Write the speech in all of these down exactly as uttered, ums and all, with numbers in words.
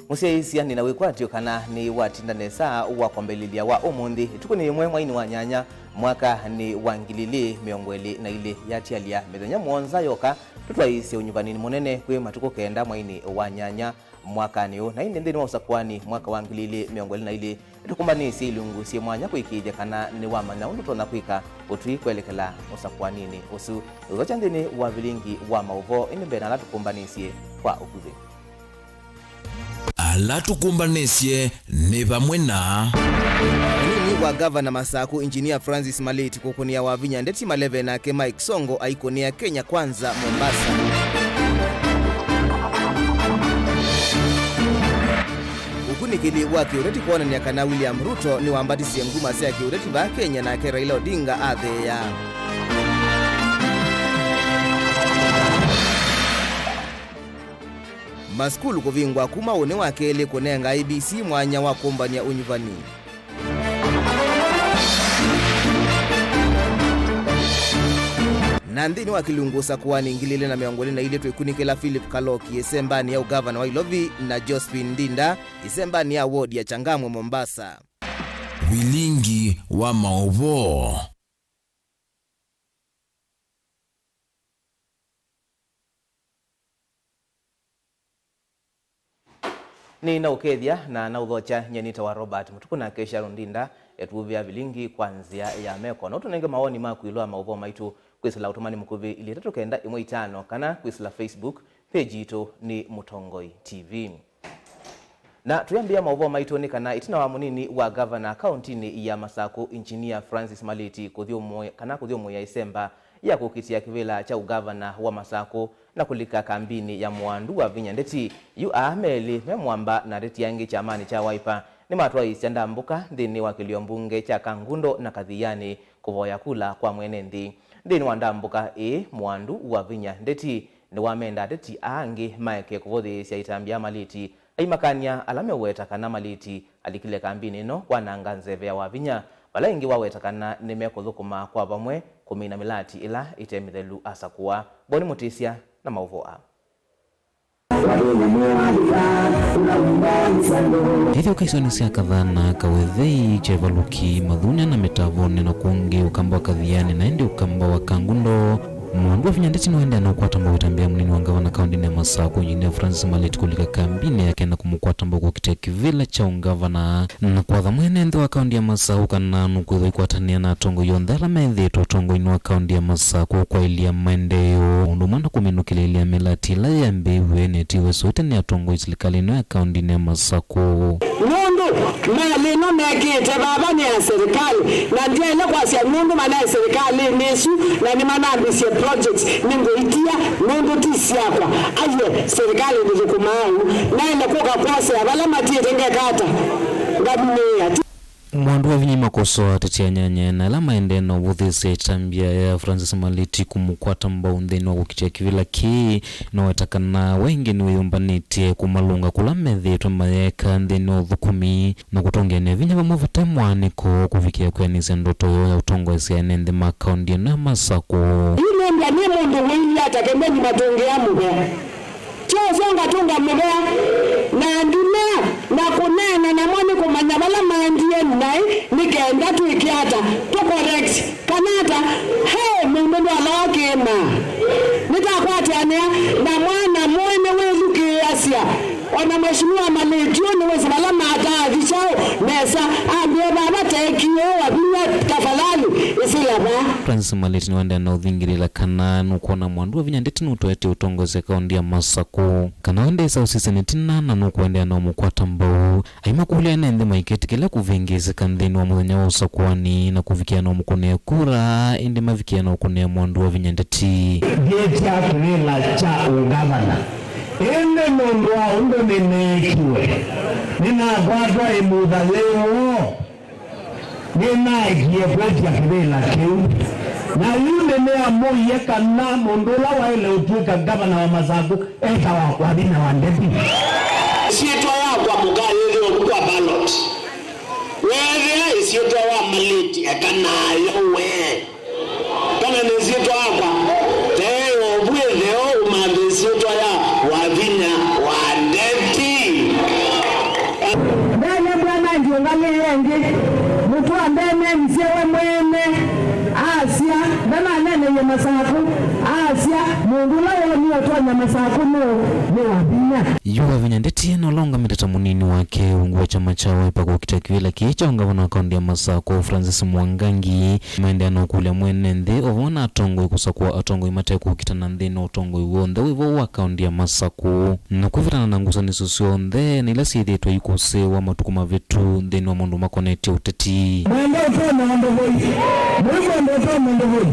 Mũsyaĩĩsya, nĩ na wĩkwatyo kana nĩwatinda nesa wa kwambĩlĩlya wa ũmũnthĩ, ĩtukũ nĩ yĩmwe mweinĩ wa nyanya, mwaka nĩ wa ngili ilĩ mĩongo ĩlĩ na ilĩ. Yatialya mĩthenya mũonza yoka, tũtwaĩĩsye ũnyuvaninĩ mũnene kwĩ matukũ kenda mweinĩ wa nyanya mwakanĩ ũũ. Na ĩndĩ nthĩnĩ wa ũsakũani mwaka wa ngili ilĩ mĩongo ĩlĩ na ilĩ, nĩtũkũmbanĩsye ilungu syĩ mwanya kũĩkĩĩthya kana nĩwamanya ũndũ ũtonya kwĩka ũtwi kwelekela ũsakũaninĩ ũsu. Ũthokya nthĩnĩ wa vilingi wa maũvoo, ĩndĩ mbee na ala tũkũmbanĩsye kwa ũkuvĩ. Ala tũkũmbanĩsye nĩ vamwe na. Mũnini wa ngavana Masakũ, Engineer Francis Malĩti, kũkũnĩa Wavinya ndeti maleve nake Mike Songo aikũnĩa Kenya Kwanza Mombasa. Ũkunĩkĩli wa kĩũteti kwonany'a kana William Ruto nĩwambatisye nguma sya kĩũteti vaa Kenya, nake Raila Odinga atheea. Masukulu kũvingwa kuma ũnĩ wa kelĩ kũnenga I E B C mwanya wa kũmbany'a ũnyuvani. Na nthĩnĩ wa kĩlungu ũsakũanĩ ngili ilĩ na mĩongo ĩlĩ na ilĩ, twĩkunĩkĩla Philip Kaloki ĩsembanĩ ya ũgavana wa Ilovi na Josephine Ndinda ĩsembanĩ ya ward ya Changamwe, Mombasa. Vilingi wa maũvoo. Nĩ naũkethya na naũthokya. Nyie nĩtawa Robert Mũtukũ, nake Sharon Ndinda etũvĩa vilingi kwa nzĩa ya meko. No tũnenge mawoni maku ĩũlũ wa maũvoo maitũ kwĩsĩla ũtũmani mũkuvĩ ilĩ itatũ kenda ĩmwe itano, kana kwĩsĩla Facebook page yitũ nĩ Mũtongoi T V. Na twĩambĩĩa maũvoo maitũ nĩ kana ĩtina wa mũnini wa ngavana kaũntinĩ ya Masakũ, Engineer Francis Malĩti kũthyũmũĩ-, kana kũthyũmũĩa ĩsemba ya kũkitĩa kĩvĩla kya ũngavana wa Masakũ na kũlika kambinĩ ya Mwandu Wavinya ndeti, yu aa me elĩ me mwamba na ateti angĩ kyamanĩ kya Wiper nĩmatwaĩĩsya ndambũka nthĩnĩ wa kĩlio mbunge kya Kangundo na Kathiani kũvoya kula kwa mwene nthĩ. Nthĩnĩ wa ndambũka ĩĩ, Mwandu Wavinya ndeti nĩwamenda ateti aa angĩ maeke kũvũthĩĩsya ĩtambya ya Malĩti, aimakany'a ala meũweta kana Malĩti alikile kambinĩ ĩno kwananga nzeve ya Wavinya, vala ĩngĩ waweta kana nĩmekũthũkũma kwa vamwe kũmina mĩlati ĩla ĩte mĩthelu asakũa. Boni Mũtĩsya na maũvoo aa. Ethĩwa kaisonĩ sya Kathana, Kawethei, Kyevaluki, Mathunya na Mĩtavonĩ na kũngĩ, ũkamba wa Kathiani na ĩndĩ ũkamba wa Kangundo, Mwandu Wavinya ndeti nĩwaendeea na ũkwata mbau ĩtambya ya mũnini wa ngavana kaũntinĩ ya Masakũ, Engineer Francis Malĩti kũlika kambinĩ yake na kũmũkwata mbau kũkitĩa kĩvĩla kya ũngavana, na kwatha mwene nthĩ wa kaũnti ya Masakũ kana nũkwĩthwa ikwatanĩa na atongoi onthe ala methĩĩtwe ũtongoinĩ wa kaũnti ya Masakũ kwaĩlya maendeeo, ũndũ ũmwe na kũminũkĩlĩĩlya mĩlati ĩla yambĩĩw'e na ĩtiwe sũĩte nĩ atongoi silikalĩ ĩno ya kaũntinĩ ya Masakũ. Nũndũ malĩ ĩno mekĩte vava nĩ ya serikali, na ndyaĩle kwasya nũndũ manaĩ serikalĩnĩ ĩsu na nĩmanambĩsye projects, nĩngũitia nũndũ ti syakwa. Aiee, serikali ndĩthũkũmaa ũu. Naĩle kũka kwosea vala matiĩte ngeka ata? Ngaminĩĩa. Mwandu Wavinya aimakosoa ateti anyanyae na ala maendee na ũvũthĩĩsya ĩtambya ya Francis Malĩti kũmũkwata mbau nthĩnĩ wa kũkitĩa kĩvĩla kĩĩ. Noweta kana we ĩngĩ nĩwĩyũmbanĩtye kũmalũnga kũla methĩĩtwe mayĩka nthĩnĩ wa ũthũkũmi na kũtũngĩanĩa vinya vamwe vate mwaanĩko kũvikĩa kwĩanĩsya ndoto yoo ya ũtongoesya ene nthĩ ma kaũnti ĩno ya Masakũ. Yu nĩmbĩa nĩ mũndũ wĩilye ata kĩndeni matũngĩa mũvea? Kyosyo ngatũnga mũvea na ndimea na kũneena namo nĩ kũmanya vala maendie naĩ nĩ kenda twĩke ata tũ correct kana ata. Hey, mũndũ ndwalawa kĩĩma. Nĩtakwatanĩa na mwana mũĩ nĩwĩthukĩĩasya. O na Mheshimiwa Malĩti ũũ nĩwĩsĩ vala mataathi kyaũ nesa ambĩe vava teekie ũũ Wavinya tafadhali ĩsĩla vaa. Francis Malĩti nĩwaendeea na ũthingĩlĩla kana nũkwona Mwandu Wavinya ndeti nũtoetye ũtongoesya kaũnti ya Masakũ, kana we ndesa ũsisya nĩ tina na nũkũendeea na ũmũkwata mbau. Aimakũlya ene nthĩ maiketĩkĩla kũvĩngĩĩsĩka nthĩnĩ wa mũthenya wa ũsakũani na kũvikĩa na ũmũkũnĩa kura, ĩndĩ mavikĩa na ũkũnĩa Mwandu Wavinya ndeti. Ndiĩtya kĩvĩla kya ũngavana, ĩndĩ nũndũ wa ũndũ nĩneekiwe, nĩnakwatwa ĩmutha yĩĩ woo. Nĩnaekie kwĩtya kĩvĩla kĩu, na yu nĩnĩamũie kana mũndũ ũla waĩle ũtw'ĩka ngavana wa Masakũ etawa Wavinya wa ndeti. Ĩsyĩtwa yakwa mũka yĩthĩwe vu kwa ballot. Weethĩa ĩsyĩtwa wa Malĩti, eka nayo we. Kana nĩ ĩsyĩtwa yakwa? Tee ovu ĩtheo ũmanthe ĩsyĩtwa ya Wavinya wa ndeti. Masaku, asya, mũndũ ũla woni ũtonya Masaku nũ, nĩ Wavinya. Yu Wavinya ndetie na ũla ũngamĩte ta mũnini wake ungu wa kyama kya Wiper kũkita kĩvĩla kĩĩ kya ũngavana wa kaunti ya Masaku, Francis Mwangangi, maendeea na ũkũlya mwene nthĩ o vamwe na atongoi kũsakũa atongoi mate kũkitana nthĩnĩ wa ũtongoi w'onthe wĩ vo wa kaunti ya Masaku. Na kwĩvĩtana na ngusanĩsyo syonthe na ila syĩthĩĩtwe ikũsĩĩwa matukũ mavĩtu nthĩnĩ wa maũndũ makonetye ũteti. Mwenda ũtonya ndovoi. Mũikwenda ũtonya ndovoi.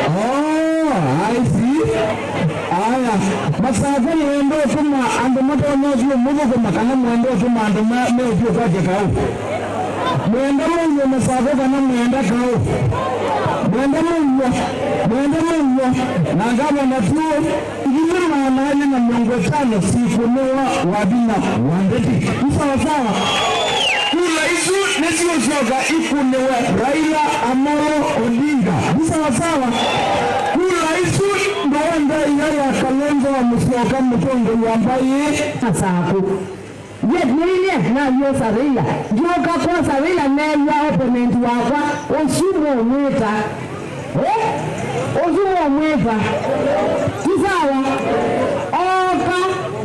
Oh, I see. Aya, Masaku mwenda ũtuma andũ matonya ũthiĩ mũthũkũma kana mwenda ũtuma andũ ma-, meũthiĩ kwakya kaũ? Mwenda mũnywe Masaku kana mwenda kaũ? Mwenda mũnywe. Mwenda mũnywe. Na ngavana tu. Ngili maana elĩ na mĩongo ĩtano sikũnĩwa Wavinya wa Ndeti. Nĩ sawasawa? Kula isu nĩsiũsyoka ikũnĩwe Raila Amolo Odinga. Nĩ sawasawa? Kula isu ndoenda iya ya Kalonzo wa Musyoka, mũtongoi wa mbaĩ. Masaku. Yet nĩilyĩ nayĩosa wĩla. Ndyũka kwosa wĩla neew'a opponent wakwa ũsu mũũmwĩta. Eh? Ũsu mũũmwĩta. Ti sawa. Ooka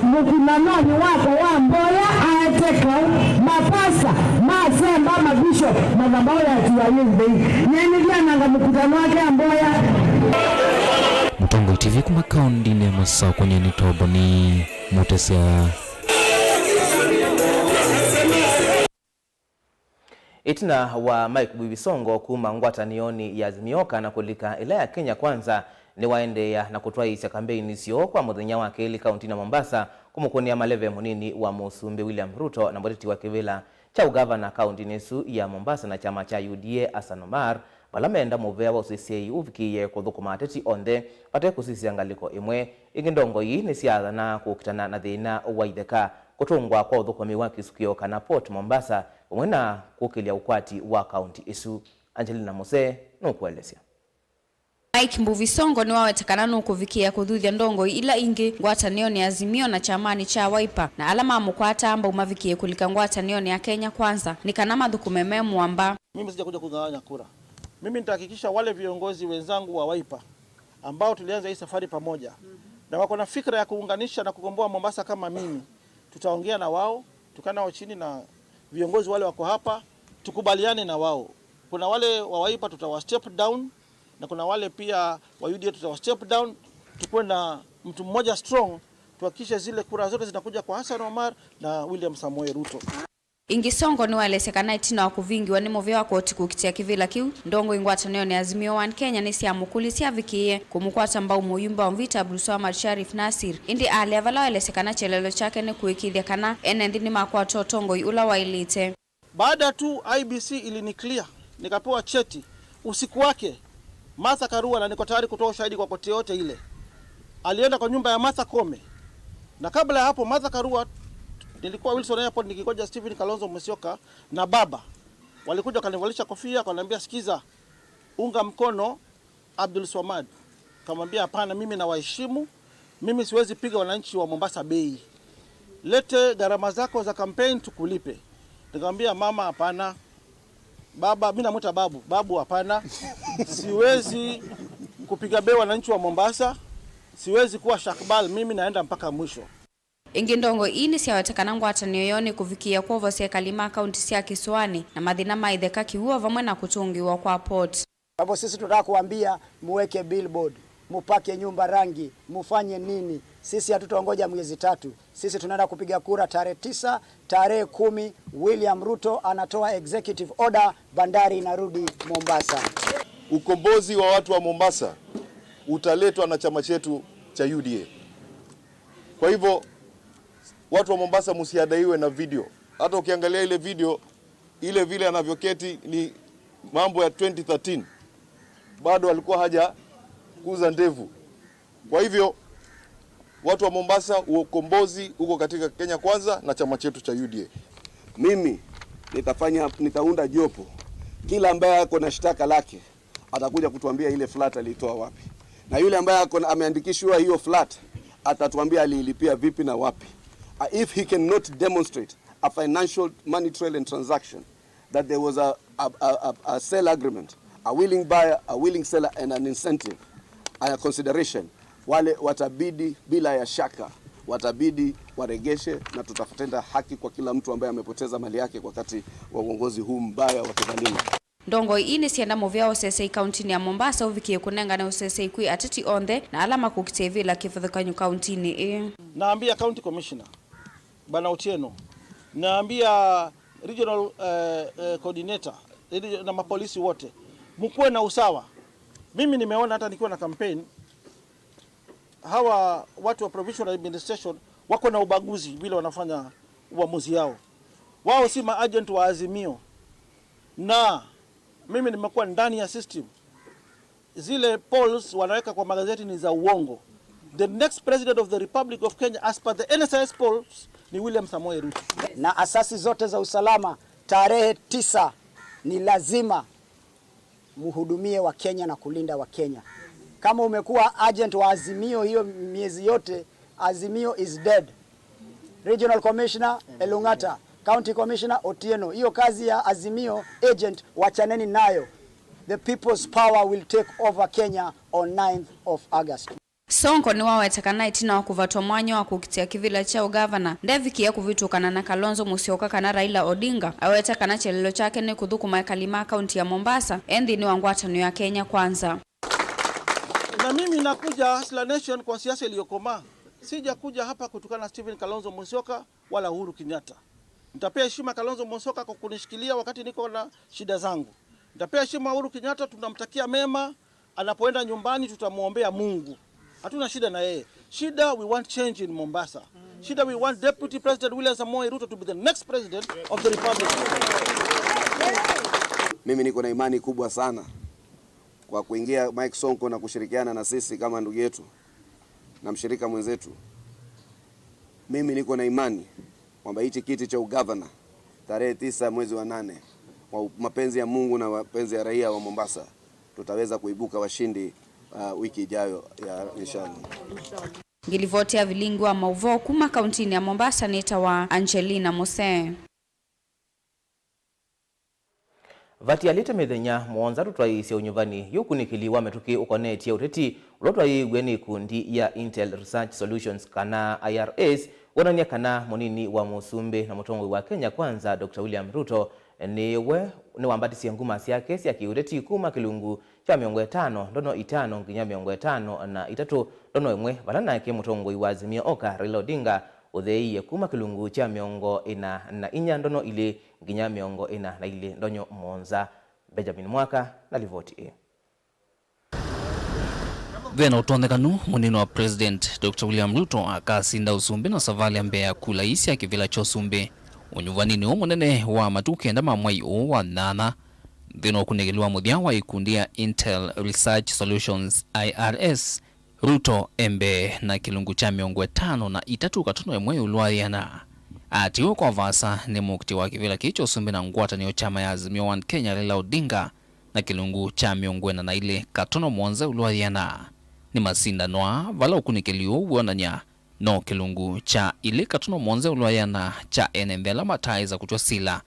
mũkunanonĩ wakwa wa mboya aete kaũ, mapasta, masemba, mabishop, madhabaũ ya tiwa yĩ nthei. Nyenĩthyananga mũkunano wake wa mboya. Mũtongoi T V kuma kaũndĩnĩ ya Masakũ, nyie nĩ Toboni Mũtesya. Ĩtina wa Mike Mbuvi Sonko kuma ngwatanĩonĩ ya Azimio kana kũlika ĩla ya Kenya Kwanza, nĩwaendeea na kũtwaĩĩsya kambeini syoo kwa mũthenya wa kelĩ kaũntĩnĩ ya Mombasa, kũmũkũnĩa maleve mũnini wa Mũsumbĩ William Ruto na mũteti wa kĩvĩla kya ũgavana kaũntĩnĩ ĩsu ya Mombasa na kyama kya U D A, Hassan Omar, vala meenda mũvea wa ũseseei ũvikĩĩe kũthũkũma ateti onthe vate kũsisya ngalĩko ĩmwe. Ĩngĩ ndongoi nĩsyaathana kũkitana na thĩna wa itheka, kũtũngwa kwa ũthũkũmi wa kĩsukĩo kana port Mombasa, vamwe na kũkĩlya ũkwati wa kaũntĩ ĩsu. Angelina Mose nũkũelesya. Mike Mbuvi Sonko nĩwaweta kana nũkũvikĩĩa kũthuthya ndongoi ila ingĩ ngwatanĩonĩ ya Azimio na kyamanĩ kya Wiper, na ala mamũkwataa mbau mavikĩĩe kũlika ngwatanĩonĩ ya Kenya Kwanza nĩ kana mathũkũme me mũamba. Mimi sijakuja kugawanya kura. Mimi nitahakikisha wale viongozi wenzangu wa Wiper ambao tulianza hii safari pamoja na wako na fikra ya kuunganisha na kukomboa Mombasa kama mimi, tutaongea na wao, tukae nao chini na viongozi wale wako hapa, tukubaliane na wao. Kuna wale wa Wiper tutawa step down, na kuna wale pia wa U D A tutawa step down, tukuwe na mtu mmoja strong, tuhakikishe zile kura zote zinakuja kwa Hassan Omar na William Samoei Ruto. Ĩngĩ Sonko nĩwaelesya kana ĩtina wa kũvingĩwa nĩ mũvea wa koti kũkitĩa kĩvĩla kĩu, ndongoi ngwatanĩonĩ ya Azimio One Kenya nĩsyamũkũlilye avikĩĩe kũmũkwata mbau mũyumbe wa Mvita Abdulswamad Sharif Nassir, ĩndĩ alea vala waelesya kana kyelelo kyake nĩ kũĩkĩĩthya kana ene nthĩ nĩmakwata ũtongoi ũla waĩlĩte. Baada tu I E B C iliniclear, nikapewa cheti, usiku wake Martha Karua, na niko tayari kutoa ushahidi kwa koti yote ile, alienda kwa nyumba ya Martha Koome. Na kabla ya hapo, Martha Karua, nilikuwa Wilson Airport nikingoja Stephen Kalonzo Musyoka na baba. Walikuja wakanivalisha kofia, wakaniambia, "Sikiza, unga mkono Abdul Swamad." Kamwambia, "Hapana, mimi nawaheshimu. Mimi siwezi piga wananchi wa Mombasa bei. Lete gharama zako za campaign tukulipe." Nikamwambia, "Mama, hapana. Baba," mimi namwita babu, "Babu, hapana. Siwezi kupiga bei wananchi wa Mombasa. Siwezi kuwa shakbal, mimi naenda mpaka mwisho." Ĩngĩ ndongoi ii nĩsyaweta kana ngwatanĩo yoo nĩkũvikĩĩa kwovosya ekali ma kaunti sya kĩsũanĩ na mathĩna ma itheka, kĩw'ũ vamwe na kũtũngĩĩwa kwa port. Kwa hivyo sisi tunataka kuambia muweke billboard, mupake nyumba rangi, mufanye nini? Sisi hatutaongoja miezi tatu. Sisi tunaenda kupiga kura tarehe tisa, tarehe kumi William Ruto anatoa executive order, bandari inarudi Mombasa. Ukombozi wa watu wa Mombasa utaletwa na chama chetu cha U D A. Kwa hivyo, watu wa Mombasa, msihadaiwe na video. Hata ukiangalia ile video, ile vile anavyoketi ni mambo ya twenty thirteen. Bado alikuwa hajakuza ndevu. Kwa hivyo, watu wa Mombasa, ukombozi uko katika Kenya Kwanza na chama chetu cha U D A. Mimi nitafanya, nitaunda jopo. Kila ambaye ako na shtaka lake atakuja kutuambia ile flat alitoa wapi, na yule ambaye ako na, ameandikishiwa hiyo flat atatuambia aliilipia vipi na wapi. Uh, if he cannot demonstrate a financial money trail and transaction, that there was a, a, a, a, a sale agreement, a willing buyer, a willing seller, and an incentive, uh, consideration, wale watabidi, bila ya shaka, watabidi waregeshe, na tutatenda haki kwa kila mtu ambaye amepoteza mali yake wakati wa uongozi huu mbaya wa kidhalimu. Ndongoi ii nĩsyenda mũvea wa ũsesei kauntinĩ ya Mombasa ũvikĩe kũnengane ũsesei kwĩ ateti onthe na ala makũkitĩa ivĩla kĩvathũkany'o kauntinĩ ĩĩ. Naambia County Commissioner, Bwana Otieno, naambia regional, eh, eh, coordinator, ili, na mapolisi wote, mkuwe na usawa. Mimi nimeona hata nikiwa na campaign, hawa watu wa provincial administration wako na ubaguzi vile wanafanya uamuzi yao. Wao si maagent wa Azimio. Na mimi nimekuwa ndani ya system. Zile polls wanaweka kwa magazeti ni za uongo. The next president of the Republic of Kenya, as per the N S I S polls, ni William Samoei Ruto. Na asasi zote za usalama, tarehe tisa ni lazima mhudumie wa Kenya na kulinda wa Kenya. Kama umekuwa agent wa Azimio hiyo miezi yote, Azimio is dead. Regional Commissioner Elung'ata, County Commissioner Otieno, hiyo kazi ya Azimio agent wachaneni nayo. The people's power will take over Kenya on ninth of August. Sonko nĩwaweta kana ĩtina wa kũvatwa mwanya wa kũkitĩa kĩvĩla kya ũgavana, ndevikie kũvĩtũkana na Kalonzo Musyoka kana Raila Odinga. Aweta kana kyelelo kyake nĩ kũthũkũma ekali ma kaunti ya Mombasa e nthĩnĩ wa ngwatanĩo ya Kenya Kwanza. Na mimi nakuja Hustler Nation kwa siasa iliyokomaa. Sijakuja hapa kutukana Stephen Kalonzo Musyoka wala Uhuru Kenyatta. Nitapea heshima Kalonzo Musyoka kwa kunishikilia wakati niko na shida zangu. Nitapea heshima Uhuru Kenyatta, tunamtakia mema, anapoenda nyumbani tutamwombea Mungu. Hatuna shida na yeye. Shida, we want change in Mombasa. Shida, we want Deputy President William Samoei Ruto to be the next president of the Republic. Mimi niko na imani kubwa sana kwa kuingia Mike Sonko na kushirikiana na sisi kama ndugu yetu na mshirika mwenzetu. Mimi niko na imani kwamba hichi kiti cha ugavana tarehe tisa mwezi wa nane, kwa mapenzi ya Mungu na mapenzi ya raia wa Mombasa, tutaweza kuibuka washindi, uh, wiki ijayo ya inshallah. Ngilivoti ya vilingi wa mauvoo kuma kauntinĩ ya Mombasa nĩtawa Angelina Musee. Vatialĩte mĩthenya mũonza tũtwaĩĩsye ũnyuvani yu ũkunĩkĩli wa mĩtũkĩ ũkonetye ũteti ũla ũtwaĩĩw'e nĩ ikundi ya Intel Research Solutions kana I R S wonany'a kana mũnini wa mũsumbĩ na mũtongoi wa Kenya Kwanza, Doctor William Ruto, nĩwe nĩwambatisye nguma syake sya kĩũteti kuma kĩlungu kya mĩongo ĩtano ndono itano nginya mĩongo ĩtano na itatũ ndono ĩmwe, vala nake mũtongoi wa Azimio Oka, Raila Odinga, ũtheeie kuma kĩlungu kya mĩongo ĩna na inya ndono ilĩ nginya mĩongo ĩna na ilĩ ndonyo mũonza. Benjamin Mwaka na livoti ĩĩ. Ve na ũtonyekanu mũnini wa President Doctor William Ruto akasinda ũsumbĩ na savalĩ ya mbee ya kula ii sya kĩvĩla kya ũsumbĩ ũnyuvaninĩ ũũ mũnene wa matukũ kenda ma mwai ũũ wa nyanya. Nthĩnĩ wa ũkunĩkĩli wa mũthya wa ikundi ya Intel Research Solutions, I R S, Ruto e mbee na kĩlungu kya mĩongo ĩtano na itatũ katono ĩmwe ĩũlũ wa yĩana. Atiwe kwa vaasa nĩ mũkitĩ wa kĩvĩla kĩĩ kya ũsumbĩ na ngwatanĩo kyama ya Azimio One Kenya, Raila Odinga, na kĩlungu kya mĩongo ĩna na ilĩ katono mũonza ĩũlũ wa yĩana. Nĩmasindanwa vala ũkunĩkĩli ũũ wĩonany'a no kĩlungu kya ilĩ katono mũonza ĩũlũ wa yĩana kya ene nthĩ ala mataaĩsa kũtw'a sila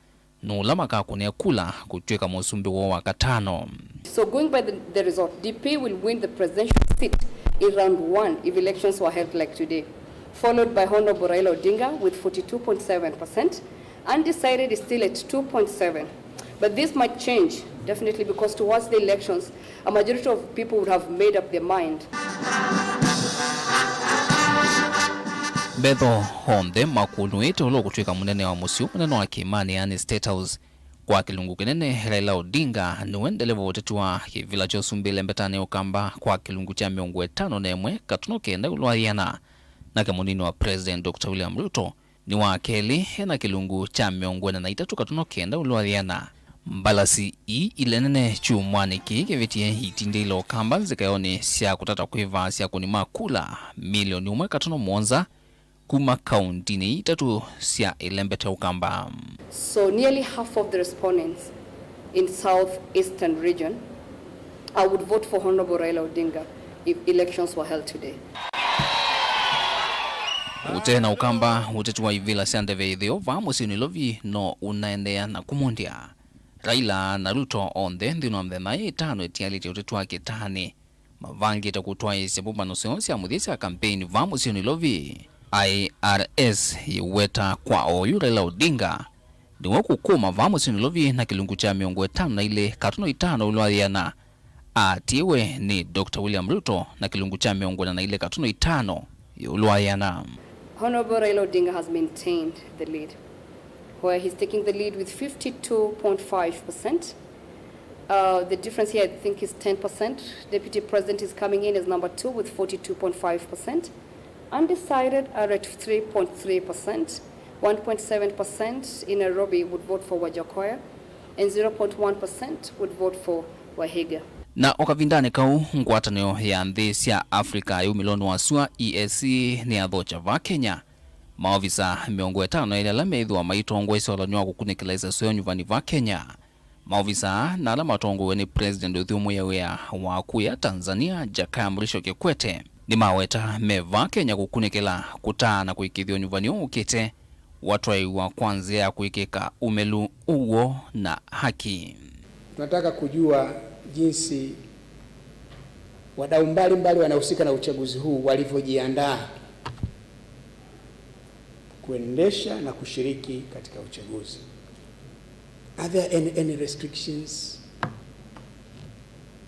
nũũ ũla makakũnĩa kula kũtw'ĩka mũsumbĩ woo wa katano. So going by the, the result, D P will win the presidential seat in round one if elections were held like today, followed by Honorable Raila Odinga with forty-two point seven percent. Undecided is still at two point seven. But this might change, definitely, because towards the elections, a majority of people would have made up their mind. Mbetho onthe makũnũĩte ũla ũkũtw'ĩka mũnene wa mũsyĩ mũnene wa kĩĩmanĩ, yani State House. Kwa kĩlungu kĩnene, Raila Odinga nĩwe ndeleva wa ũteti wa kĩvĩla kya ũsumbĩ ĩlembetanĩ ya Ũkamba kwa kĩlungu kya mĩongo ĩtano na ĩmwe katono kenda ĩũlũ wa yĩana. Nake mũnini wa President Doctor William Ruto nĩ wa kelĩ ena kĩlungu kya mĩongo ĩna na itatũ katono kenda ĩũlũ wa yĩana. Mbalasi ii ile nene kyumwanĩ kĩĩ kĩvĩtie itindĩile Ũkamba nzĩkaĩonĩ sya kũtata kwĩvaasya akũni ma kula milioni ũmwe katono mũonza kuma kauntinĩ ii itatũ sya ĩlembete Ũkamba. So nearly half of the respondents in South Eastern region, I would vote for Honorable Raila Odinga if elections were held today. Ũte na Ũkamba, ũteti wa ivĩla sya ndeve ĩtheo vaa mũsyĩ Nairobi no ũnaendeea na kũmũndĩa. Raila na Ruto onthe nthĩnĩ wa mĩthenya ĩtano ĩtialĩte ũteti wa kĩtaanĩ mavangĩte kũtwaĩĩsya mbũmbano syoo sya mũthya sya kampeini vaa mũsyĩ Nairobi. I R S yĩweta kwa oyu Raila Odinga nĩwe kũkũma vaa mũsyĩ Nairobi na kĩlungu kya mĩongo ĩtano na ilĩ katono itano ĩũlũ wa ĩana. Atiĩwe nĩ Doctor William Ruto na kĩlungu kya mĩongo ĩna na ilĩ katono itano ĩũlũ wa ĩana. Honorable Raila Odinga has maintained the lead, where he's taking the lead with fifty-two point five percent. Uh, the difference here, I think, is ten percent. Deputy President is coming in as number two with forty-two point five percent. Undecided are at three point three percent. One point seven percent in Nairobi would vote for Wajackoyah, and zero point one percent would vote for Wahiga. Na o kavindanĩ kau, ngwatanĩo ya nthĩ sya Africa ya umĩlonĩ wa sua, E A C, nĩyathokya vaa Kenya maovisa mĩongo ĩtano na elĩ ala methĩwa maitongoesya ũthanĩ wa kũkunĩkĩla ĩsasũ ya ũnyuvani vaa Kenya. Maovisa aa na ala matongoew'e nĩ President ũthyũmũĩe wĩa wa kũya Tanzania, Jakaya Mrisho Kikwete, nĩmaweta me vaa Kenya kũkunĩkĩla kũtaana kũĩkĩĩthya ũnyuvani ũũ ũkĩte watwaĩwa kwa nzĩa ya kũĩkĩĩka ũmelu, ũw'o, na haki. Tunataka kujua jinsi wadau mbalimbali wanahusika na uchaguzi huu walivyojiandaa kuendesha na kushiriki katika uchaguzi. Are there any, any restrictions?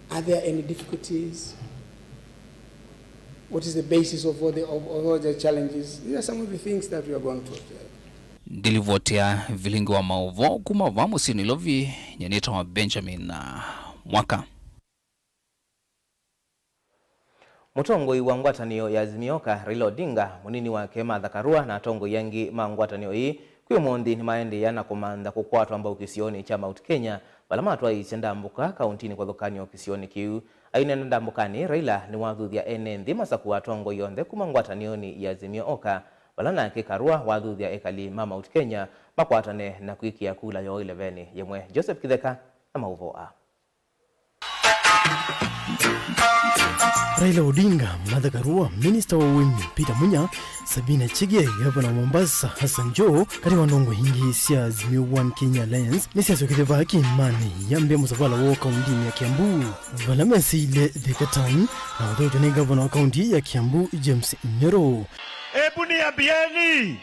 Are there any difficulties? What is the basis of all the, of, of all the challenges? These are some of the things that we are going to observe. Ndilivoti ya vilingi wa maũvoo kuma vaa mũsyĩ Nairobi, nyanĩtawa Benjamin, uh, Mwaka. Mũtongoi wa ngwatanĩo ya Azimio ka Raila Odinga, mũnini wake Martha Karua na atongoi angĩ ma ngwatanĩo ĩĩ kwĩ ũmũnthĩ nĩmaendeea na kũmantha kũkwatwa mbau kĩsionĩ kya Mount Kenya, vala matwaĩĩsye ndambũka kauntinĩ kũvathũkany'o kĩsionĩ kĩu. Aineena ndambũkanĩ, Raila nĩwathuthya ene nthĩ masakũe atongoi onthe kuma ngwatanĩonĩ ya Azimio Oka, vala nake Karua wathuthya ekali ma Mount Kenya makwatane na kwĩkĩa kula yoo ĩlevenĩ yĩmwe. Joseph Kitheka na maũvoo aa. Raila Odinga, Martha Karua, Minista wa Ũĩmi Peter Munya, Sabina Chege, Gavana wa Mombasa Hassan Joho, katĩ wa ndongoi ingĩ sya Azimio One Kenya Alliance, nĩsyasyokeie vaa kĩĩmanĩ yambĩa mũsavala woo kauntinĩ ya Kiambu, vala mesĩile Thika Town na ũthoetw'e nĩ Gavana wa kaunti ya Kiambu James Nyoro. Hebu niambieni,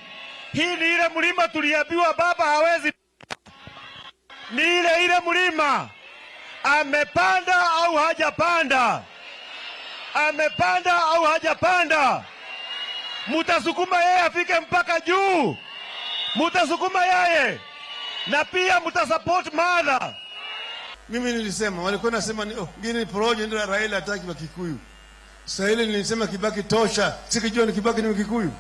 hii ni ile mlima tuliambiwa baba hawezi Ni ile ile mlima. Amepanda au hajapanda? Amepanda au hajapanda? Mutasukuma yeye afike mpaka juu? Mutasukuma yeye? Na pia mutasupport Martha? Mimi nilisema, walikuwa nasema ni, oh, ngine ni porojo, ndio Raila hataki wa Kikuyu. Saa ile nilisema Kibaki tosha, sikujua ni Kibaki ni Mkikuyu.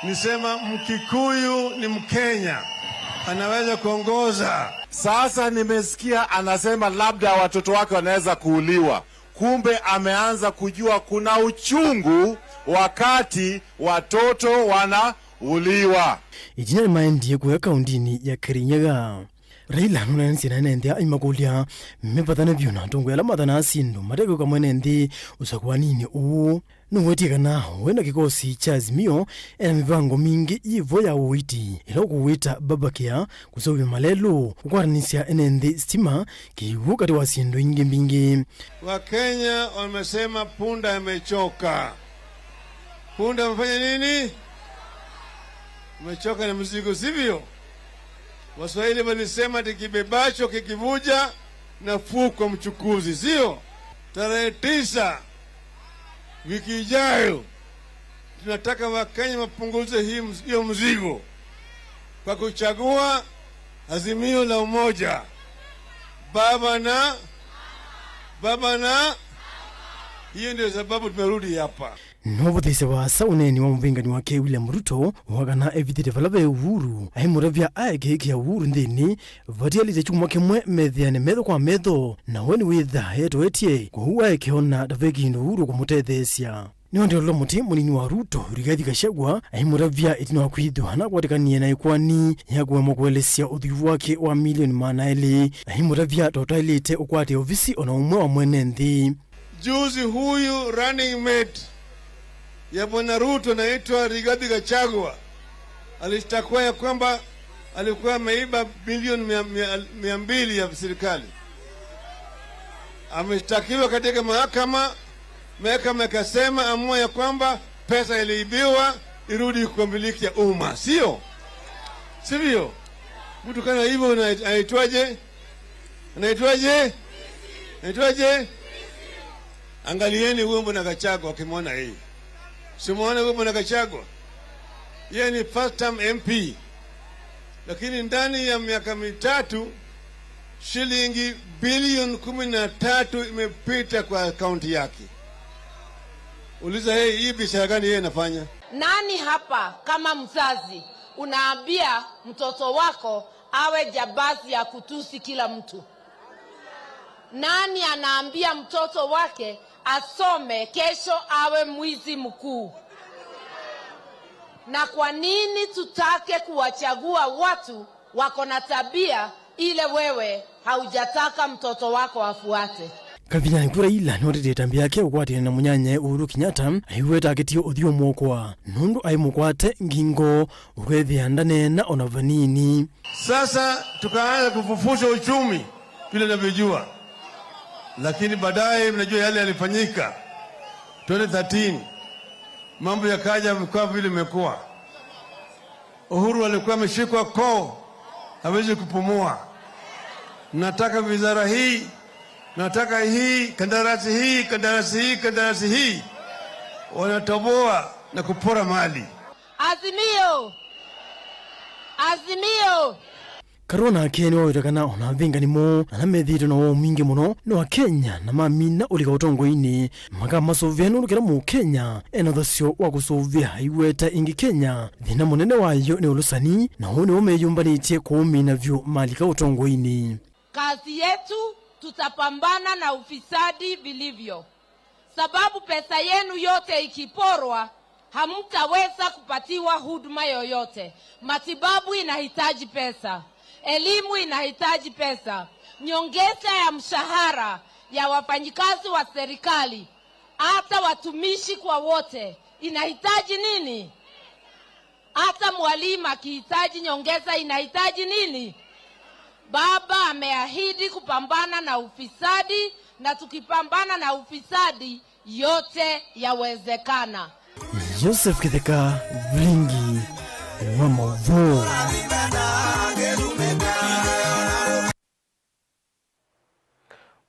Nisema Mkikuyu ni Mkenya, anaweza kuongoza. Sasa nimesikia anasema labda watoto wake wanaweza kuuliwa. Kumbe ameanza kujua kuna uchungu wakati watoto wanauliwa. Itina nĩmaendie kũya kauntinĩ ya Kirinyaga. Raila nũneenisye na ene nthĩ aimakũlya mevathane vyũ na atongoi ala mathanaa syĩndũ matekwĩka mwene nthĩ ũsakũaninĩ ũũ. Nũwetie kana we na kĩkosi kya Azimio ena mĩvango mingĩ yĩ vo ya ũiiti, ĩla ũkũwĩta Baba Care, kũseũvya malelũ, kũkwatanĩsya ene nthĩ sitima, kĩw'ũ, katĩ wa syĩndũ ingĩ mbingĩ. Wakenya wamesema punda amechoka. Punda amefanya nini? Amechoka na mzigo, sivyo? Waswahili walisema ati kibebacho kikivuja nafuu kwa mchukuzi, sio? Tarehe tisa wiki ijayo, tunataka Wakenya wapunguze hii mz-, hiyo mzigo kwa kuchagua Azimio la Umoja. Baba na, baba na, hiyo ndio sababu tumerudi hapa. Nũvũthĩĩsya vaasa ũneeni wa mũvĩngani wake William Ruto wa kana evithĩte vala ve Uhuru, aimũtavya aeke ĩkĩa Uhuru nthĩnĩ, vatialĩte kyumwa kĩmwe methĩane metho kwa metho, na we nĩwĩtha etoetye, kwoou aeke ona ta ve kĩndũ Uhuru kũmũtetheesya. Nĩwaendie ũlũla mũtĩ mũnini wa Ruto, Rigathi Gachagua, aimũtavya ĩtina wa kwĩthĩwa nakwatĩkanie na ĩkoani ya kũemwa kũelesya ũthwii wake wa milioni maana elĩ, aimũtavya ta ũtaĩlĩte ũkwate ovisi ona ũmwe wa mwene nthĩ. Juzi huyu running mate ya Bwana Ruto anaitwa Rigathi Gachagua alishtakiwa ya kwamba alikuwa ameiba bilioni mia, mia, mia mbili ya serikali. Ameshtakiwa katika mahakama Meka mekasema amua ya kwamba pesa iliibiwa irudi kwa miliki ya umma, sio? Sivyo? Mtu kana hivyo una-, anaitwaje? Anaitwaje? Anaitwaje? Angalieni huyo bwana Gachagua, ukimwona hii. Simwona huyo bwana Gachagua? Yeye ni first term M P. Lakini ndani ya miaka mitatu, shilingi bilioni kumi na tatu imepita kwa akaunti yake. Uliza yeye, hii biashara gani yeye anafanya? Nani hapa kama mzazi unaambia mtoto wako awe jambazi ya kutusi kila mtu? Nani anaambia mtoto wake asome kesho awe mwizi mkuu? Na kwa nini tutake kuwachagua watu wako na tabia ile wewe haujataka mtoto wako afuate? Kavinya ĩku Raila nĩwetetie ĩtambya yake ũkwatĩanĩ na mũnyanyae Uhuru Kenyatta, aiweta akĩtie ũthyũ mwokwa nũndũ aĩ mũkwate ngingo, ũkethĩa ndaneena ona vanini. Sasa tukaanza kufufusha uchumi vile navyojua, lakini baadaye mnajua yale yalifanyika twenty thirteen, mambo yakaja kwa vile imekuwa. Uhuru alikuwa ameshikwa koo, hawezi kupumua. Nataka wizara hii, nataka hii, kandarasi hii, kandarasi hii, kandarasi hii. Wanatoboa na kupora mali. Azimio! Azimio! Karua nake nĩwaweta kana ona avĩngani moo ala methĩĩtwe na woo mwingĩ mũno nĩ Akenya na mamina ũlika ũtongoinĩ, makamasũvĩa nũndũ kĩla Mũkenya ena ũthasyo wa kũsũvĩa aiweta ĩngĩ Kenya. Thĩna mũnene wayo nĩ ũlũsani, na ũũ nĩw'o meyũmbanĩtye kũũmina vyũ malika ũtongoinĩ. Kazi yetu, tutapambana na ufisadi vilivyo. Sababu pesa yenu yote ikiporwa, hamtaweza kupatiwa huduma yoyote. Matibabu inahitaji pesa. Elimu inahitaji pesa. Nyongeza ya mshahara ya wafanyikazi wa serikali, hata watumishi kwa wote, inahitaji nini? Hata mwalimu akihitaji nyongeza, inahitaji nini? Baba ameahidi kupambana na ufisadi, na tukipambana na ufisadi, yote yawezekana. Joseph Kitheka, Vilingi wa Mauvoo.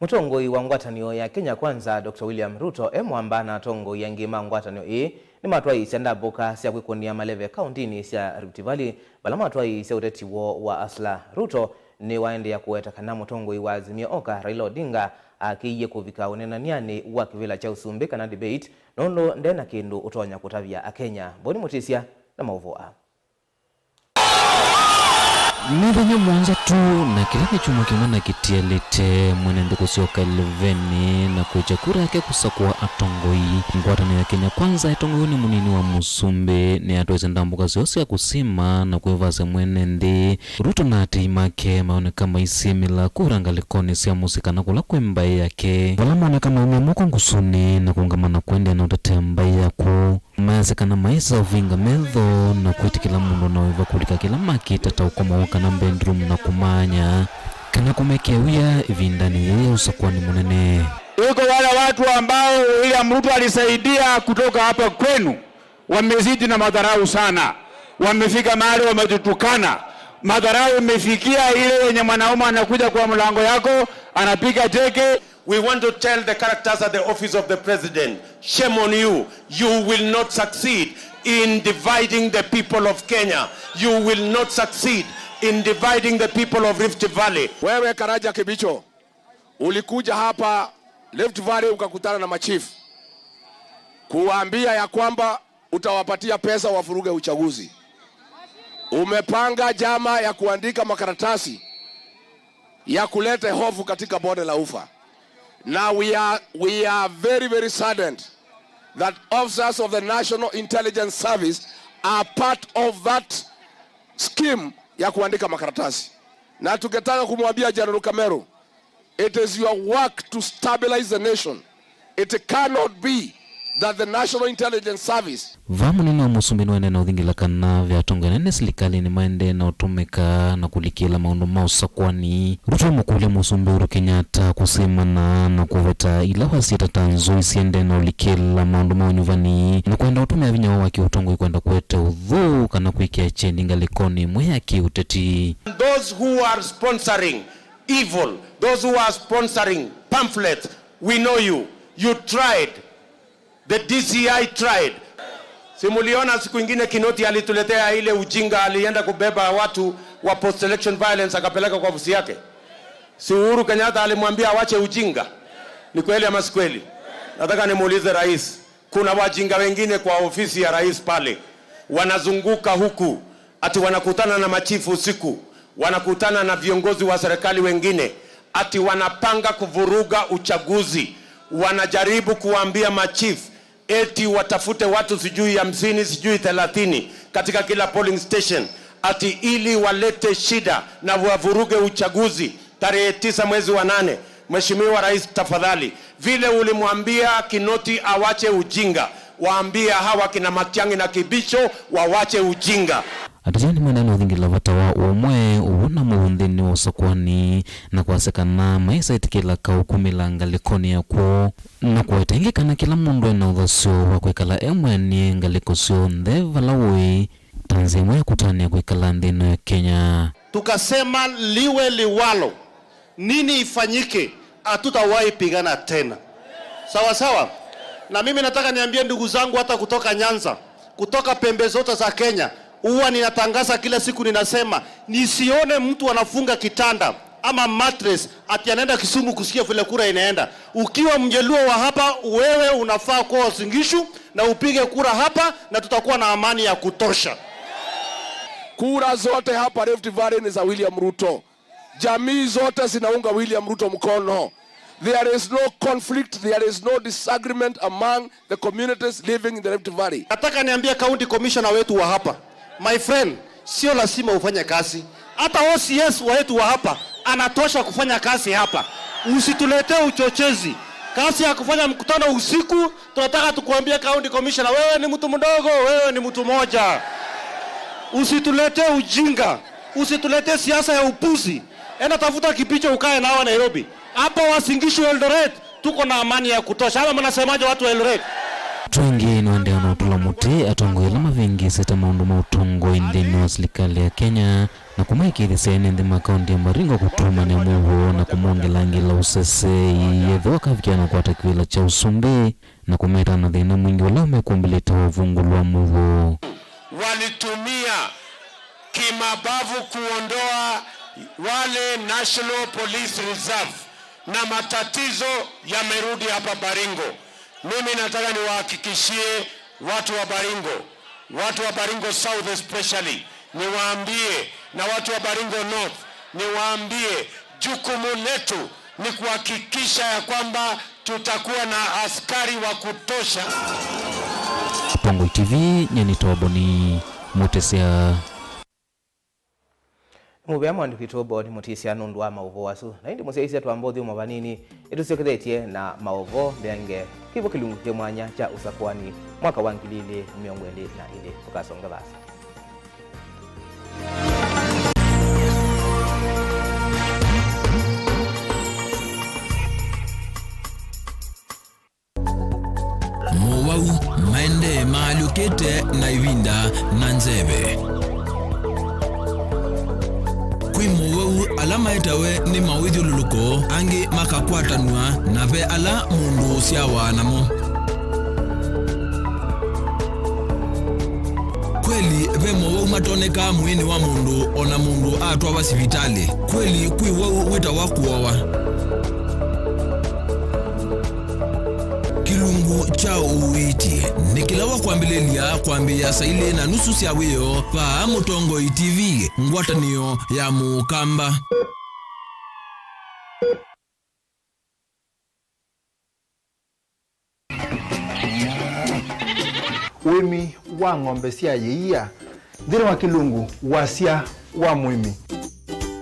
Mũtongoi wa ngwatanĩo ya Kenya Kwanza, Doctor William Ruto, e mwamba na atongoi angĩ ma ngwatanĩo ĩĩ nĩmatwaĩĩsya ndambũka sya kwĩkũnĩa maleve kaũntĩnĩ sya Rift Valley, vala matwaĩĩsya ũteti woo wa Hustler. Ruto nĩwaendeea kũweta kana mũtongoi wa Azimio Oka, Raila Odinga, akĩie kũvika ũnenanianĩ wa kĩvĩla kya ũsumbĩ kana debate, nũndũ nde na kĩndũ ũtonya kũtavya Akenya. Boni Mũtĩsya na maũvoo aa. Mĩthenya mũonza tu, na kĩla nĩ kyumwa kĩmwe na kĩtialĩte, mwene nthĩ kũsyoka ĩlevenĩ na kwĩkya kura yake kũsakũa atongoi. Ngwatanĩo ya Kenya Kwanza ĩtongoew'e nĩ mũnini wa mũsumbĩ nĩyatwaĩsye ndambũka syoo sya kũsima na kwĩvasya mwene nthĩ. Ruto na aatĩĩi make maoneka maisimĩla kura ngalĩkonĩ sya mũsyĩ kana kũla kwĩ mbaĩ yake, vala moneka maumya moko ngusunĩ na kũũngama na kũendeea na ũtetea mbaĩ ya kwoo. Mayasya kana maĩsa ũvinga metho na kwĩtĩkĩla mũndũ na wĩva kũlika kĩla makĩte ta ũkoma woo kana bedroom na kũmanya kana kũmekĩa wia ĩvindanĩ yĩĩ ya ũsakũani mũnene. Iko wale watu ambao William Ruto alisaidia kutoka hapa kwenu, wamezidi na madharau sana, wamefika mahali wametutukana. Madharau imefikia ile yenye mwanaume anakuja kwa mlango yako, anapiga teke. We want to tell the characters at the office of the president, shame on you. You will not succeed in dividing the people of Kenya. You will not succeed in dividing the people of Rift Valley. Wewe Karaja Kibicho, ulikuja hapa Rift Valley ukakutana na machief kuwaambia ya kwamba utawapatia pesa wavuruge uchaguzi. Umepanga njama ya kuandika makaratasi ya kuleta hofu katika bonde la Ufa. Now we are, we are very, very saddened that officers of the National Intelligence Service are part of that scheme ya kuandika makaratasi. Na tungetaka kumwambia General Kameru, it is your work to stabilize the nation. It cannot be that the National Intelligence Service. Vaa mũnene wa mũsumbĩ nĩwaendee na ũthingĩla kana ve atongoi anene silikalĩnĩ maendee na ũtũmĩka na kũlikĩla maũndũ ma ũsakwani. Ruto amũkũlya mũsumbĩ Uhuru Kenyatta kũsemana na kũveta ila wasyĩta ta nzũi siendee na ũlikĩla maũndũ ma ũnyuvani na kwenda ũtũmĩa vinya woo wa kĩũtongoi kwenda kũete ũthũ kana kwĩkĩa kyendi ngalĩkonĩ ĩmwe ya kĩũteti. Those who are sponsoring evil, those who are sponsoring pamphlets, we know you. You tried. The D C I tried. Si muliona siku ingine Kinoti alituletea ile ujinga, alienda kubeba watu wa post election violence akapeleka kwa ofisi yake? Si Uhuru Kenyatta alimwambia awache ujinga? Ni kweli ama si kweli? Nataka nimuulize rais, kuna wajinga wengine kwa ofisi ya rais pale wanazunguka huku, ati wanakutana na machifu usiku, wanakutana na viongozi wa serikali wengine, ati wanapanga kuvuruga uchaguzi. Wanajaribu kuwaambia machief eti watafute watu sijui hamsini, sijui thelathini katika kila polling station, ati ili walete shida na wavuruge uchaguzi tarehe tisa mwezi wa nane. Mheshimiwa Rais, tafadhali, vile ulimwambia Kinoti awache ujinga, waambie hawa kina Matiang'i na Kibicho wawache ujinga. Ateti nĩmaendee na ũthingĩla vata wa ũmwe, ũw'o na mũuo nthĩnĩ wa ũsakwani, na kwasya kana maĩsa ĩtĩkĩla kaũ kumĩla ngalĩkonĩ ya kwoo, na kũweta ĩngĩ kana kĩla mũndũ ena ũthasyo wa kwĩkala e mwene ngalĩko syonthe vala ũĩ, ta nzĩa ĩmwe ya kũtanĩa kwĩkala nthĩ ĩno ya Kenya. Tukasema liwe liwalo, nini ifanyike, hatutawahi pigana tena. Sawa sawa? Na mimi nataka niambie ndugu zangu hata kutoka Nyanza, kutoka pembe zote za Kenya, huwa ninatangaza kila siku, ninasema, nisione mtu anafunga kitanda ama mattress ati anaenda Kisumu kusikia vile kura inaenda. Ukiwa Mjaluo wa hapa, wewe unafaa kuwa Uasin Gishu na upige kura hapa, na tutakuwa na amani ya kutosha. Kura zote hapa Rift Valley ni za William Ruto. Jamii zote zinaunga William Ruto mkono. There is no conflict, there is no disagreement among the communities living in the Rift Valley. Nataka niambie county commissioner wetu wa hapa, my friend, sio lazima ufanye kazi. Hata O C S wetu wa hapa anatosha kufanya kazi hapa. Usituletee uchochezi. Kazi ya kufanya mkutano usiku, tunataka tukuambie county commissioner, wewe ni mtu mdogo, wewe ni mtu moja. Usituletee ujinga. Usituletee siasa ya upuzi. Enda tafuta Kibicho ukae nao Nairobi. Hapa Uasin Gishu, Eldoret, tuko na amani ya kutosha. Ama mnasemaje, watu wa Eldoret? Twingĩ nĩwaendee na ũtũla mũtĩ atongoi ala mavĩngĩĩsĩte maũndũ ma ũtongoi nthĩnĩ wa silikalĩ ya Kenya, na kũmaĩkĩĩthya ene nthĩ ma kaũntĩ ya Baringo kũtũmanĩa mũuo na kũmongelangĩla ũseseei ethĩwa kavikĩa na kwata kĩvĩla kya ũsumbĩ, na kũmeta na thĩna mwingĩ ũla ũmekũmbĩlĩte wa ũvungũlu wa mũuo. Walitumia kimabavu kuondoa wale National Police Reserve na matatizo yamerudi hapa Baringo. Mimi nataka niwahakikishie watu wa Baringo, watu wa Baringo South especially, niwaambie, na watu wa Baringo North, niwaambie, jukumu letu ni kuhakikisha ya kwamba tutakuwa na askari wa kutosha. Tongoi T V, nyie nĩ Toboni Mũtĩsya. Nĩ mũvea mwandĩki witũ Boni Mũtĩsya nũndũ wa maũvoo asu. Na ĩndĩ mũsyaĩĩsya twamba ũthyũmũa vanini, nĩtũsyokethetye na maũvoo mbeange kĩvo kĩlungu kĩ mwanya kya ũsakuani mwaka wa ngili ilĩ mĩongo ĩlĩ na ilĩ. Tũkasonge vaasa. Mowau maendee maalyũkĩte na ĩvinda na nzeve. Kwĩ mowau ala maetawe nĩ mawĩthyũlũlũko, angĩ makakwatanw'a, na ve ala mũndũ ũsyawa namo. Kweli, ve mowau matonekaa mwĩĩnĩ wa mũndũ o na mũndũ atwawa sivitalĩ. Kweli, kwĩ wau wĩtawa kũowa. Kĩlungu kya ũiiti nĩ kĩla wa kwambĩlĩlya kwambĩĩa saa ilĩ na nusu sya wĩoo vaa Mũtongoi T V, ngwatanĩo ya Mũkamba. Ũĩmi wa ng'ombe sya ĩia nthĩnĩ wa kĩlungu wasya wa mũĩmi.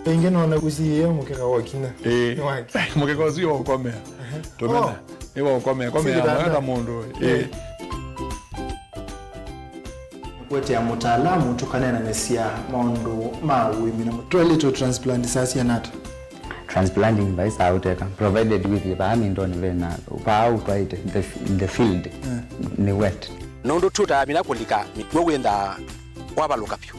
Ĩngĩ nona ũsiĩĩe mũkeka wa kinya. Ĩĩ. Nĩ wake. Mũkeka ũsu wa ũkomea. Ehe. Tũmena. Oh. Ĩwa ũkomea, komea, komea ta mũndũ. Ĩĩ. Kũetea mũtaalamu tũkaneenanĩsya maũndũ ma ũĩmi na mũtwaĩlĩtwe transplant saa siana ata? Transplanting vai saa ũteka, provided with vaa mindoni vena, vaa ũtwaĩte, the, the field, eh, nĩ wet. Nũndũ tũtaamina kũlika mĩkw'ũ wĩnthaa wavalũka vyũ.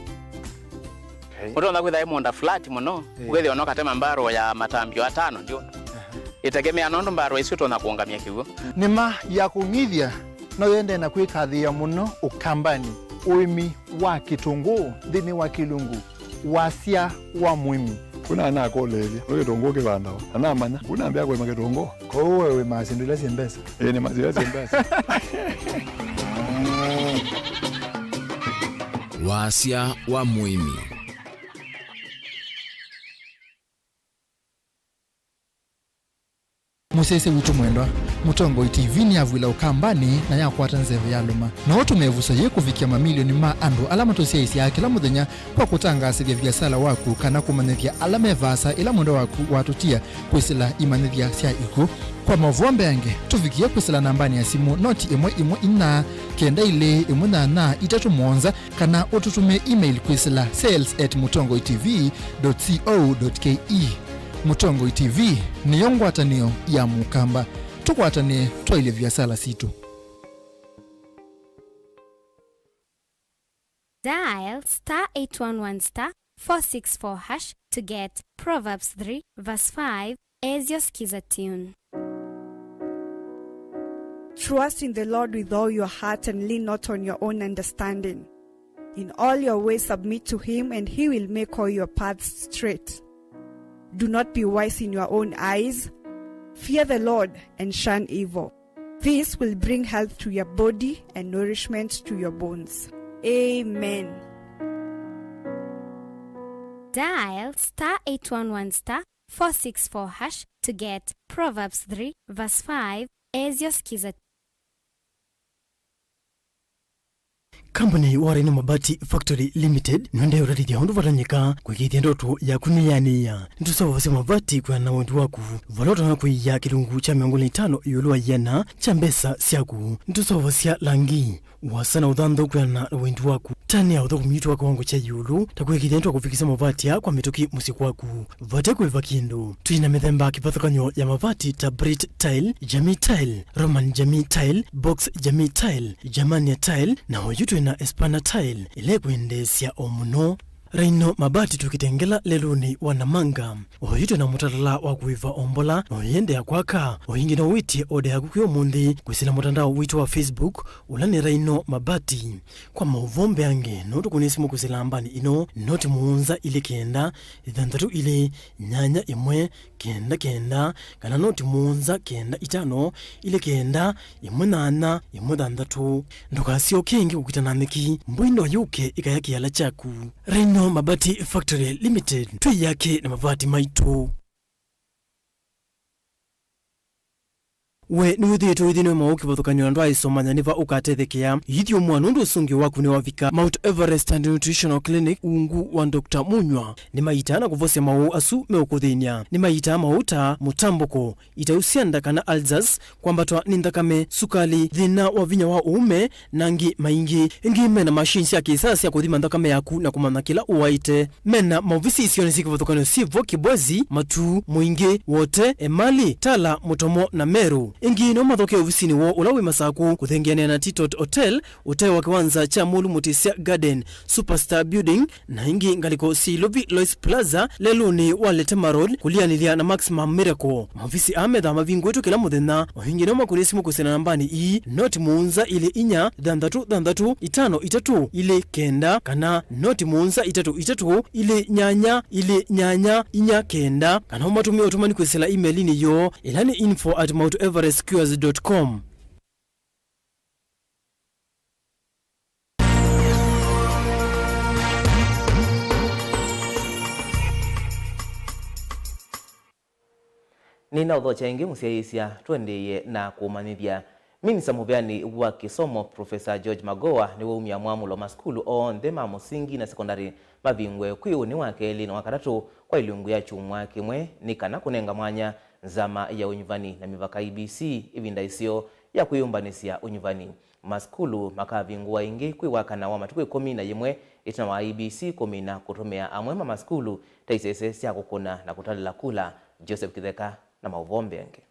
Okay. Ũtonya kwĩtha ĩ mũũnda flat mũno, eh, ũkethĩa no katema mbarũ ya matambio atano ndio. Aha. Ĩtegemea nũndũ mbarũ isu ũtonya kũũngamya kĩw'ũ. Nĩma ya kũng'ithya no yende na kwĩkathĩĩa mũno Ũkambanĩ, ũĩmi wa kĩtũngũũ nthĩnĩ wa kĩlungu wasya wa mũĩmi. Kuna nakũlĩĩlye, nĩ kĩtũngũũ kĩvandawa? Na namanya, kuna mbĩa kũĩma kĩtũngũũ. Kwoou we wĩmaa syĩndũ ila syĩ mbesa? Ĩĩ, nĩmaa syĩndũ ila syĩ mbesa. Wasya wa mũĩmi. Mũsyaĩĩsya witũ mwendwa, Mũtongoi T V nĩyavw'ĩla Ũkambanĩ na yakwata nzeve yalũma. No ũtũme ĩvuso yĩĩ kũvikĩa mamilioni ma andũ ala matũsyaĩĩsyaa kĩla mũthenya kwa kũtangaasĩthya viasala waku kana kũmanyĩthya ala me vaasa ĩla mwendwa waku watũtia kwĩsĩla imanyĩthya sya ikw'ũ. Kwa maũvoo mbeange, tũvikĩe kwĩsĩla nambanĩ ya simũ noti ĩmwe ĩmwe inya kenda ilĩ ĩmwe nyanya itatũ mũonza, kana ũtũtũmĩe email kwĩsĩla sales at mũtongoi T V dot co dot K E. Mũtongoi T V nĩyo ngwatanĩo ya Mũkamba. Tũkwatanĩe twaĩlye viasala sitũ. Dial star eight one one star four six four hash to get Proverbs three verse five as your Skiza tune. Trust in the Lord with all your heart and lean not on your own understanding. In all your ways submit to him, and he will make all your paths straight. Do not be wise in your own eyes. Fear the Lord and shun evil. This will bring health to your body and nourishment to your bones. Amen. Dial star eight one one star four six four hash to get Proverbs three verse five as your Skiza. Kambuni wa Rhino Mabati Factory Limited nĩendee ũtatĩthya ũndũ vatonyeka kũĩkĩĩthya ndoto yaku nĩyanĩĩa. Nĩtũseũvasya mavati kwĩana na wendi waku, vala ũtonya kũia kĩlungu kya mĩongo ĩlĩ na itano ĩũlũ wa ĩana kya mbesa syaku. Nĩtũseũvasya langi, ũasa na ũthanthau kwĩana na wendi waku. Tanĩa ũthũkũmi witũ wa kĩwango kya ĩũlũ, ta kũĩkĩĩthya nĩtwakũvikĩsya mavati aa kwa mĩtũkĩ mũsyĩ kwaku. Vate kũĩva kĩndũ. Twĩ na mĩthemba kĩvathũkany'o ya mavati ta Brit Tile, Jamii Tile, Roman Jamii Tile, Box Jamii Tile, Germania Tile, na oyu twĩ na Espana Tile, ĩla ĩkwendeesya o mũno. Rhino Mabati tũkĩtengela lelũnĩ wa Namanga. Oyu twĩ na mũtalala wa kũĩva o mbola, na ũyĩendeea kwaka. O ĩngĩ no wĩtye oda yaku kwĩ ũmũnthĩ kwĩsĩla mũtandao witũ wa Facebook, ũla nĩ Rhino Mabati. Kwa maũvoo mbeange, no tũkũnĩe simũ kwĩsĩla nambanĩ ĩno, noti mũonza ilĩ kenda, ĩthanthatũ ilĩ, nyanya ĩmwe, kenda kenda, kana noti mũonza kenda itano, ilĩ kenda, ĩmwe nyanya, ĩmwe thanthatũ. Ndũkasyoke ĩngĩ kũkita na nyeki, mbũi no yũke ĩkaya kĩala kyaku. Rhino Mabati Factory Limited, twĩ yake na mavati maitũ. We nĩwĩthĩĩtwe wĩthĩnwe maũũ kĩvathũkany'o na ndwaaĩsomanya nĩ va ũkatethekea? Ithyũmũa nũndũ ũsũngĩo waku nĩwavika. Mount Everest and Nutritional Clinic ungu wa Doctor Munywa nĩmaitaa na kũvosya maũũ asu meũkũthĩny'a. Nĩmaitaa maũũ ta mũtambũko, itau sya nda kana ulcers, kwambatwa nĩ nthakame, sukali, thĩna wa vinya wa ũũme, na angĩ maingĩ. Ĩngĩ mena machine sya kĩsaa sya kũthima nthakame yaku na kũmanya kĩla ũwaĩte. Mena maovisi isionĩ syĩ kĩvathũkany'o syĩ vo Kibwezi, Matuu, Mũingĩ, Wote, Emali, Tala, Mũtomo na Meru. Ĩngĩ no mathokee ovisinĩ woo ũla wĩ Masakũ kũthengeanĩa na Titot Hotel, ũtee wa kĩwanza kya Mũlu Mũtĩsya Garden, Superstar Building, na ĩngĩ ngalĩko syĩ Ilovi Lois Plaza, lelũnĩ wa Letema Road, kũlianĩlya na Maximum Miracle. Maovisi aa methaa mavingũĩtwe kĩla mũthenya. O ĩngĩ no makũnĩe simũ kwĩsĩla nambanĩ ii, noti mũonza ilĩ inya, thanthatũ thanthatũ, itano itatũ, ilĩ kenda, kana noti mũonza itatũ itatũ, ilĩ nyanya, ilĩ nyanya, inya kenda, kana ũmatũmĩe ũtũmani kwĩsĩla email-inĩ yoo, ĩla nĩ info at mount everest cures dot com. Nĩnaũthokya ĩngĩ mũsyaĩĩsya, tũendeeye na kũmanyĩthya. Minista mũveani wa kĩsomo, Professor George Magoha, nĩwaumya mwamũlo masukulu onthe ma mũsingi na sekondalĩ mavingwe kwĩ ũnĩ wa kelĩ na wa katatũ kwa ilungu ya kyumwa kĩmwe, nĩ kana kũnenga mwanya Nzama ya Ũnyuvani na Mĩvaka, I E B C, ĩvinda ĩseo ya kwĩyũmbanĩsya ũnyuvani. Masukulu makavingũwa ĩngĩ kwĩ wakana wa matukũ ĩkũmi na yĩmwe ĩtina wa I E B C kũmina kũtũmĩa amwe ma masukulu ta isese sya kũkũna na kũtalĩla kula. Joseph Kĩtheka na maũvoo mbeange.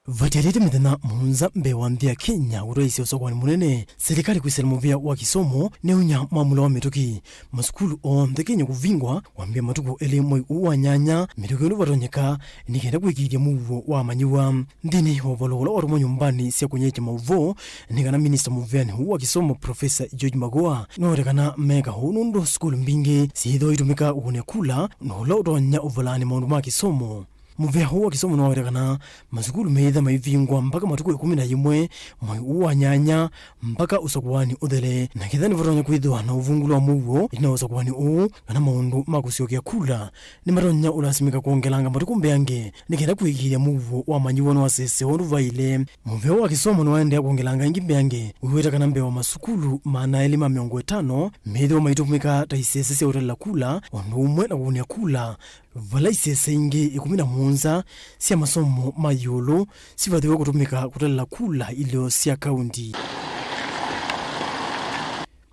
Vatialĩte mĩthenya mũonza mbee wa nthĩ ya Kenya kũtwaĩĩsya ũsakũani mũnene, silikalĩ kwĩsĩla mũvĩa wa kĩsomo nĩũnya mwamũlo wa mĩtũkĩ. Masukulu onthe Kenya kũvingwa kwambĩĩa matukũ elĩ mwei ũũ wa nyanya, mĩtũkĩ ũndũ vatonyeka, nĩ kenda kũĩkĩĩthya mũuo wa amanyĩw'a. Nthĩnĩ wa ũvalo ũla watũmwa nyũmbanĩ sya kũnyaĩĩkya maũvoo, nĩ kana minista mũveanĩ ũũ wa kĩsomo, Profesa George Magoha, nĩwaweta kana meeka ũu nũndũ sukulu mbingĩ syĩthĩwa itũmĩka ũkũnĩa kula, na ũla ũtonya ũvalaanĩ maũndũ ma kĩsomo. Mũvĩa ũũ wa kĩsomo nĩwaweta kana masukulu meĩtha maivingwa mpaka matukũ ĩkũmi na yĩmwe mwei ũũ wa nyanya, mpaka ũsakũani ũthele, na ketha nĩvatonya kwĩthĩwa na ũvungũlo wa mũuo ĩtina wa ũsakũani ũũ, kana maũndũ ma kũsyokea kula nĩmatonya ũlasimĩka kwongelanga matukũ mbeange, nĩ kenda kũĩkĩĩthya mũuo wa amanyĩw'a nĩwasesewa ũndũ vaĩle. Mũvĩa wa kĩsomo nĩwaendeea kwongelanga ĩngĩ mbeange, wĩweta kana mbee wa masukulu maana elĩ ma mĩongo ĩtano meĩthĩwa maitũmĩka ta isese sya ũtalĩla kula, ũndũ ũmwe na kũkũnĩa kula, vala isese ingĩ ĩkũmi na mũonza sya masomo ma ĩũlũ sivathĩwe kũtũmĩka kũtalĩla kula ilĩo sya kaunti.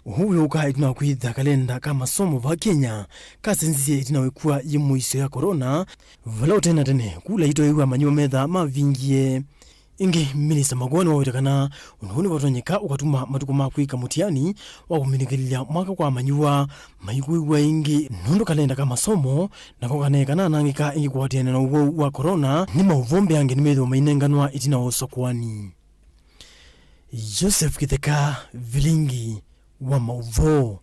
Ũu wĩũka ĩtina wa kwĩtha kalenda ka masomo va Kenya kasenzisye ĩtina wa ĩkw'a yĩ mũisyo ya corona, vala ũtena tene kula itwaĩwe amanyĩw'a metha mavingie. Ĩngĩ, Minista Magoha nĩwaweta kana ũndũ ũũ nĩvatonyeka ũkatuma matukũ ma kwĩka mũtiani wa kũminĩkĩlĩlya mwaka kwa amanyĩw'a maikũĩw'a ĩngĩ, nũndũ kalenda ka masomo nako kanee kananangĩka ĩngĩ kũatĩanĩa na ũwau wa corona, nĩ maũvoo mbeange nĩmethĩwa mainenganwa ĩtina wa ũsakũani. Joseph Kĩtheka, Vilingi wa Maũvoo.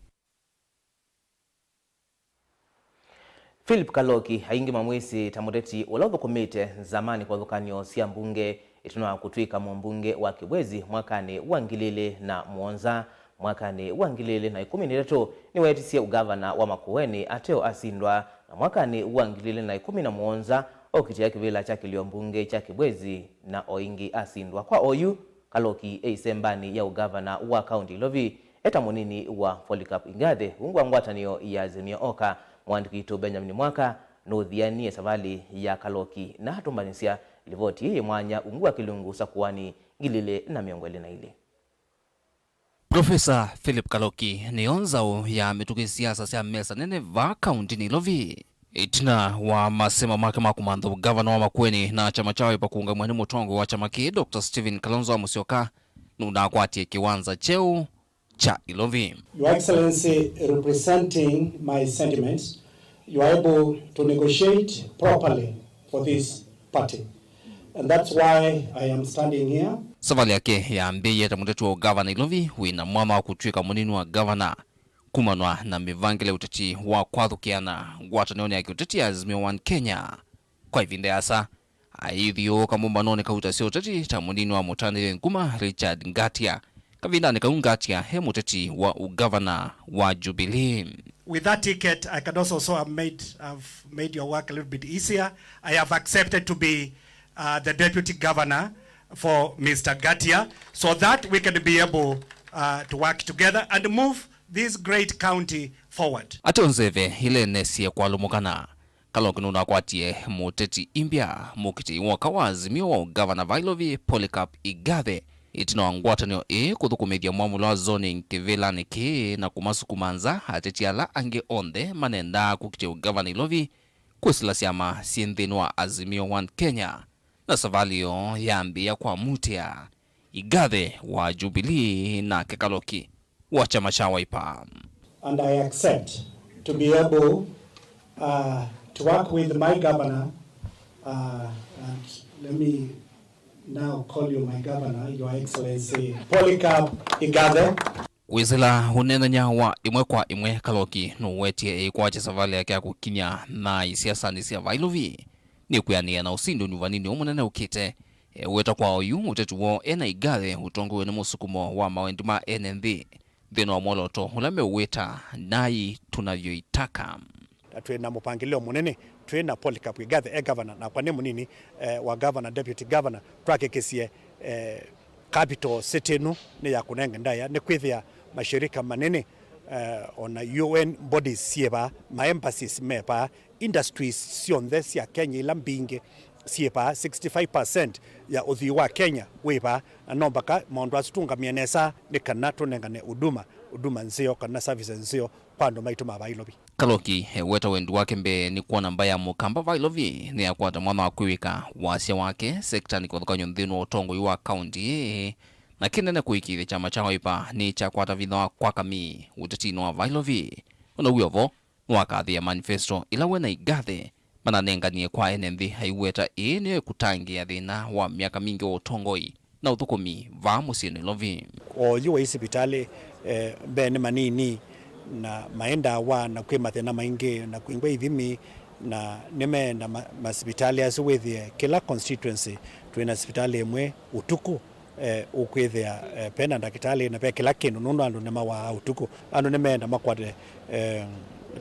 Philip Kaloki, aingĩ mamwĩsĩ ta mũteti ũla ũthũkũmĩte nzamanĩ kĩvathũkany'o sya mbunge ĩtina wa kũtw'ĩka mũmbunge wa Kibwezi mwakanĩ wa ngili ilĩ na mũonza. Mwakanĩ wa ngili ilĩ na ĩkũmi na itatũ, nĩweetisye ũngavana wa Makueni ateo asindwa, na mwakanĩ wa ngili ilĩ na ĩkũmi na mũonza, okitĩa kĩvĩla kya kĩlio mbunge kya Kibwezi na o ĩngĩ asindwa. Kwa oyu, Kaloki e ĩsembanĩ ya ũngavana wa kaunti Ilovi, e ta mũnini wa Polycarp Igathe, ungu wa ngwatanĩo ya Azimio Oka. Mũandĩki witũ Benjamin Mwaka nũthianie savalĩ ya Kaloki na atũmbanĩsya livoti yĩ mwanya ungu wa kĩlungu ũsakũani ngili ilĩ na mĩongo ĩlĩ na ilĩ. Profesa Philip Kaloki nĩyo nzaũ ya mĩtũkĩ siasa sya mesa nene vaa kaunti Nairobi. Ĩtina wa masemo make ma kũmantha ũngavana wa Makueni na kyama kya Wiper kũũngamw'a nĩ mũtongoi wa kyama kĩĩ, Doctor Stephen Kalonzo wa Musyoka, nũnakwatie kĩwanza kyeũ kya Ilovi. Your Excellency, representing my sentiments, you are able to negotiate properly for this party. And that's why I am standing here. Savalĩ yake yambĩĩie ta mũteti wa ũngavana Ilovi wĩ na mwanya wa kũtw'ĩka mũnini wa ngavana. Kumanwa na mĩvangĩle ya ũteti wa kwathũkĩana ngwatanĩonĩ ya kĩũteti ya Azimio One Kenya, kwa ĩvinda yasa, aithiũũka mũmbanonĩ kauta sya ũteti ta mũnini wa mũtanĩthya nguma Richard Ngatia. Kavindanĩ kau Ngatia e mũteti wa ũngavana wa Jubilee. With that ticket, I can also, also have made, have made your work a little bit easier. I have accepted to be, uh, the deputy governor for Mister Ngatia, so that we can be able, uh, to work together and move this great county forward. Ateo nzeve ila enesie kwalũmũkana, Kaloki nũnakwatie mũteti imbya mũkitĩi w'oka wa Azimio wa ũngavana vaa Ilovi, Polycarp Igathe. Ĩtina wa ngwatanĩo ĩĩ kũthũkũmĩthya mwamũlo wa zoning kĩvĩlanĩ kĩĩ na kũmasukuma nza ateti ala angĩ onthe manendaa kũkitĩa ũngavana Ilovi, kwĩsĩla syama syĩ nthĩnĩ wa Azimio One Kenya, na savalĩ yoo yambĩĩa kwamutĩa Igathe wa Jubilee nake Kaloki wa kyama kya Wiper. And I accept to be able, uh, to work with my governor, uh, and let me now call you my governor, Your Excellency Polycarp Igathe. Kwĩsĩla ũneenany'a wa ĩmwe kwa ĩmwe, Kaloki nũwetie ĩkwatya savalĩ yake ya kũkinya naĩ siasanĩ sya vaa Ilovi nĩkwĩanĩĩa na ũsindi ũnyuvaninĩ ũũ mũnene ũkĩte. Eweta kwa oyu, ũteti woo e na Igathe ũtongoew'e nĩ mũsukumo wa mawendi ma ene nthĩ nthĩnĩ wa mwolooto ũla meũwĩta Naĩ Tunavyoitaka. Na twĩ na mũpangĩlĩo mũnene, twĩ na Polycarp Igathe e governor, nakwa nĩ mũnini, eh, wa governor, deputy governor, twakĩkĩsye, eh, capital city ĩno nĩ ya kũnenga ndaĩa, nĩ kwĩthĩa mashirika manene, eh, o na U N bodies syĩ vaa, ma embassies me vaa, industries syonthe sya Kenya ila mbingĩ, Syĩ vaa, sixty-five percent ya ũthwii wa Kenya wĩ vaa, na no mpaka maũndũ asu tũũngamĩe nesa nĩ kana tũnengane huduma, huduma nzeo kana services nzeo kwa andũ maitũ ma vaa Ilovi. Kaloki eweta wendi wake mbee nĩ kwona mbaĩ ya Mũkamba vaa Ilovi nĩyakwata mwanya wa kwĩw'ĩka wasya wake sektanĩ kĩvathũkany'o nthĩnĩ wa ũtongoi wa kaũntĩ ĩĩ, na kĩnene kũĩkĩĩthya kyama kya Wiper nĩkyakwata vinya wa kwaka mĩĩ ũtetinĩ wa vaa Ilovi. Ona wĩ o vo, nĩwakathĩĩa manifesto ĩla we na Igathe mananenganie kwa ene nthĩ aiweta ĩĩ nĩyo ĩkũtangĩĩa thĩna wa myaka mingĩ wa ũtongoi na ũthũkũmi vaa mũsyĩ Nairobi. Oyu wa sivitalĩ, eh, mbee nĩ manini na maĩ ndawa na kwĩ mathĩna maingĩ na kwingwa ithimi, na nĩmeenda ma-, masivitalĩ asu wĩthĩe kĩla constituency twĩ na sivitalĩ ĩmwe ũtukũ, eh, ũkwĩthĩa, eh, pena ndakĩtalĩ na ve kĩla kĩndũ, nũndũ andũ nĩmawaa ũtukũ. Andũ nĩmeenda makwate, eh,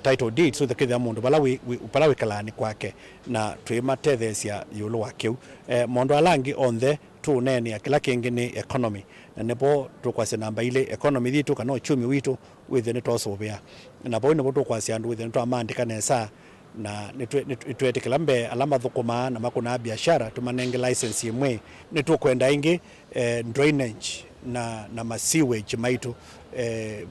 title deed, so kwĩthĩa mũndũ vala wĩ, wĩ, vala wĩkalaa nĩ kwake, na twĩmatetheesya ĩũlũ wa kĩu. Eh, maũndũ ala angĩ onthe tũũneenea, kĩla kĩngĩ nĩ economy, na nĩvo tũkwasya namba ilĩ, economy yitũ kana uchumi witũ wĩthĩe nĩtwaũsũvĩa. Na vau nĩvo tũkwasya andũ wĩthĩe nĩtwamaandĩka nesa, na nĩtwe-, nĩtwe-, nĩtwetĩkĩla mbee ala mathũkũmaa na makũnaa biashara tũmanenge license ĩmwe. Nĩtũkwenda ĩngĩ, eh, drainage na, na ma sewage maitũ, eh,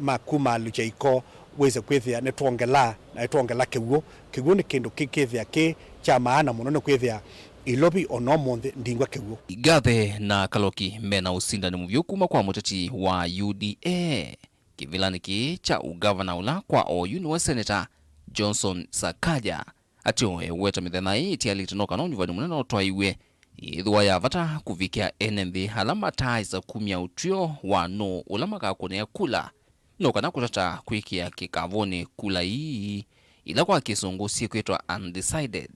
ma kuma alũkya iko wĩse kwĩthĩa nĩtwongela, na nĩtwongela kĩw'ũ. Kĩw'ũ nĩ kĩndũ kĩkĩthĩa kĩ kya maana mũno, nĩ kwĩthĩa Ilovi ona ũmũnthĩ ndingwa kĩw'ũ. Igathe na Kaloki mena ũsindani mũvyũ kuma kwa mũteti wa U D A kĩvĩlanĩ kĩĩ kya ũngavana, ũla kwa oyu nĩwe Seneta Johnson Sakaja. Ateo eweta mĩthenya ĩĩ ĩtialĩte no kana ũnyuvani mũnene ũtwaĩwe ĩthĩwa ya vata kũvikĩa ene nthĩ ala mataaĩsa kumya ũtw'ĩo wa nũũ ũla makakũnĩa kula, no kana kũtata kwĩkĩa kĩkavũnĩ kula ii, ila kwa kĩsũngũ syĩkwĩtwa undecided,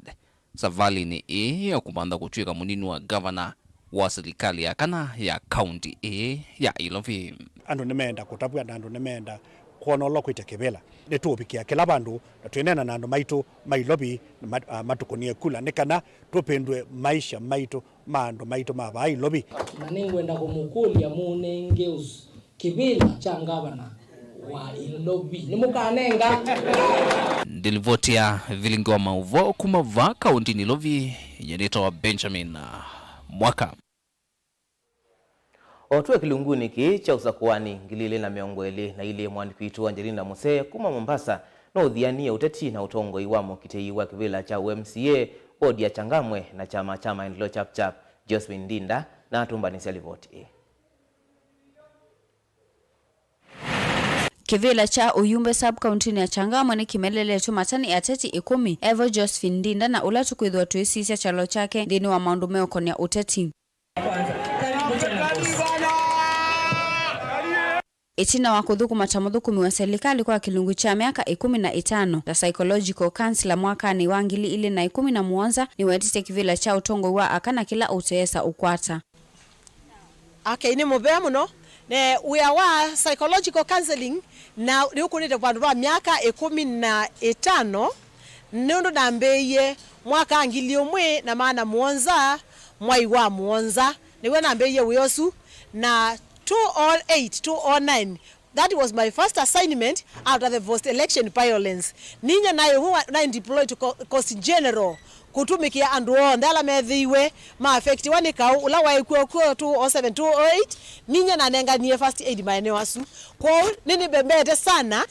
savalĩnĩ ĩĩ ya kũmantha kũtw'ĩka mũnini wa ngavana wa silikalĩ ya kana ya kaunti ĩĩ ya Ilovi. Andũ nĩmeenda kũtavw'a na andũ nĩmeenda kwona ũla ũkwĩtya kĩvĩla. Nĩtũũvikĩa kĩla vandũ na twĩneena na andũ maitũ ma Ilovi na mat-, ah, matũkũnĩe kula nĩ kana tũvĩndũe maisha maitũ ma andũ maitũ ma vaa Ilovi. Na nĩngwenda kũmũkũlya mũnenge ũsu kĩvĩla kya ngavana wa Ilovi. Nĩmũkanenga? Ndilivoti ya vilingi wa maũvoo kuma vaa kaunti Nairobi, nyie nĩtawa Benjamin Mwaka. O twĩ kĩlungunĩ kĩĩ kya ũsakũani ngili ilĩ na mĩongo ĩlĩ na ilĩ, mwandĩki witũ Angelina Musee kuma Mombasa no ũthianie ũteti na ũtongoi wa mũkitĩi wa kĩvĩla kya U M C A, wodi ya Changamwe na kyama kya Maendeleo Chap Chap, Josephine Ndinda, na atũmbanĩsya livoti ĩĩ. Kĩvĩla kya ũyumbe sub-kauntinĩ ya Changamwe nĩkĩmeleletwe mata nĩ ateti ĩkũmi, evo Josephine Ndinda na ũla tũkwĩthĩwa tũisisya kyalo kyake nthĩnĩ wa maũndũ meũkonĩa ũteti. Ĩtina wa kũthũkũma ta mũthũkũmi wa selikalĩ kwa kĩlungu kya myaka ĩkũmi na ĩtano ta psychological counselor mwakanĩ wa ngili ilĩ na ĩkũmi na mũonza, nĩwetĩtye kĩvĩla kya ũtongoi wa aka na kĩla ũteesa ũkwata. Okay, nĩ mũvea mũno. Ne, wĩa wa psychological counseling na nĩũkũnĩte vandũ va myaka ĩkũmi na ĩtano, nũndũ nambĩĩie mwaka wa ngili ũmwe na maana mũonza, mwai wa mũonza, nĩw'o nambĩĩie wĩa ũsu, na two oh eight, two oh nine, that was my first assignment after the post election violence. Ninyie naĩ ũmwe wa, naĩ deployed to co-, Coast General kũtũmĩkĩa andũ onthe ala methĩiwe ma affectiwa nĩ kaũ ũla waĩ kw'o kw'o two oh seven, two oh eight. Ninyie nanenganie first aid maeneo asu. Kwoou nĩnĩvembete sana.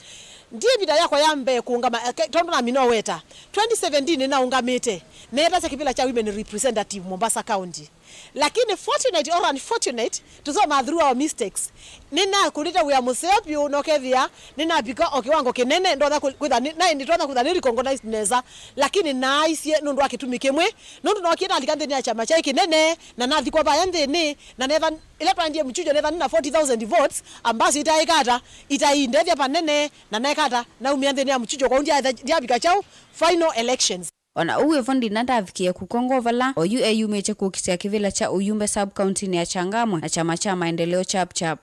Ndiĩ ĩvinda yakwa ya mbee kũũngama, eh, ke-, tondũ namina ũweta. Twenty seventeen nĩnaũngamĩte, neetasya kĩvĩla kya women representative Mombasa County. Lakini fortunate or unfortunate, tusoma through our mistakes. Nĩnakũnĩte wĩa mũseo vyũ, na ũkethĩa nĩnavika o kĩwango kĩnene, ndonya kwĩ-, kwĩtha nĩ-, naĩ nĩtonya kwĩtha nĩ recognized nesa. Lakini naaisye nũndũ wa kĩtumi kĩmwe, nũndũ nookie nalika nthĩnĩ ya kyama kyaĩ kĩnene, na nathikwa vaya nthĩnĩ, na netha, ĩla twaendie mũchujo, netha nĩ na forty thousand votes, ambazo itaĩka ata, itaindethya vanene, na naeka ata, naumĩa nthĩnĩ ya mũchujo, kwoou ndyaetha-, ndyavika kyaũ, final elections. O na ũu wĩ vo, Ndinda ndaavikĩie kũkw'a ngoo vala oyu eyumĩtye kũkitĩa kĩvĩla kya ũyumbe sub-kauntinĩ ya Changamwe na kyama kya Maendeleo Chap Chap.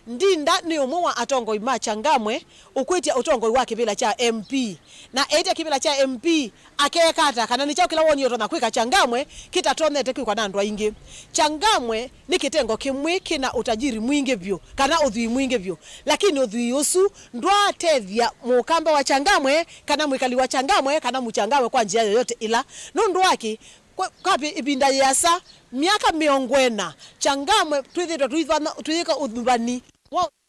Ndinda nĩ ũmwe wa atongoi ma Changamwe ũkwĩtya ũtongoi wa kĩvĩla kya M P. Na eĩtya kĩvĩla kya M P, akeeka ata, kana nĩ kyaũ kĩla wonie ũtonya kwĩka Changamwe kĩtatonyete kwĩkwa na andũ aingĩ? Changamwe nĩ kĩtengo kĩmwe kĩna ũtajiri mwingĩ vyũ, kana ũthwii mwingĩ vyũ, lakini ũthwii ũsu ndwatethya mũkamba wa Changamwe, kana mwĩkali wa Changamwe, kana Mũchangamwe kwa njĩa yoyote ĩla. Nũndũ wa kĩ? Kwa, kwa ĩvinda yĩasa, myaka mĩongo ĩna, Changamwe twĩthĩtwe tũithana-, tũyĩka ũthuvani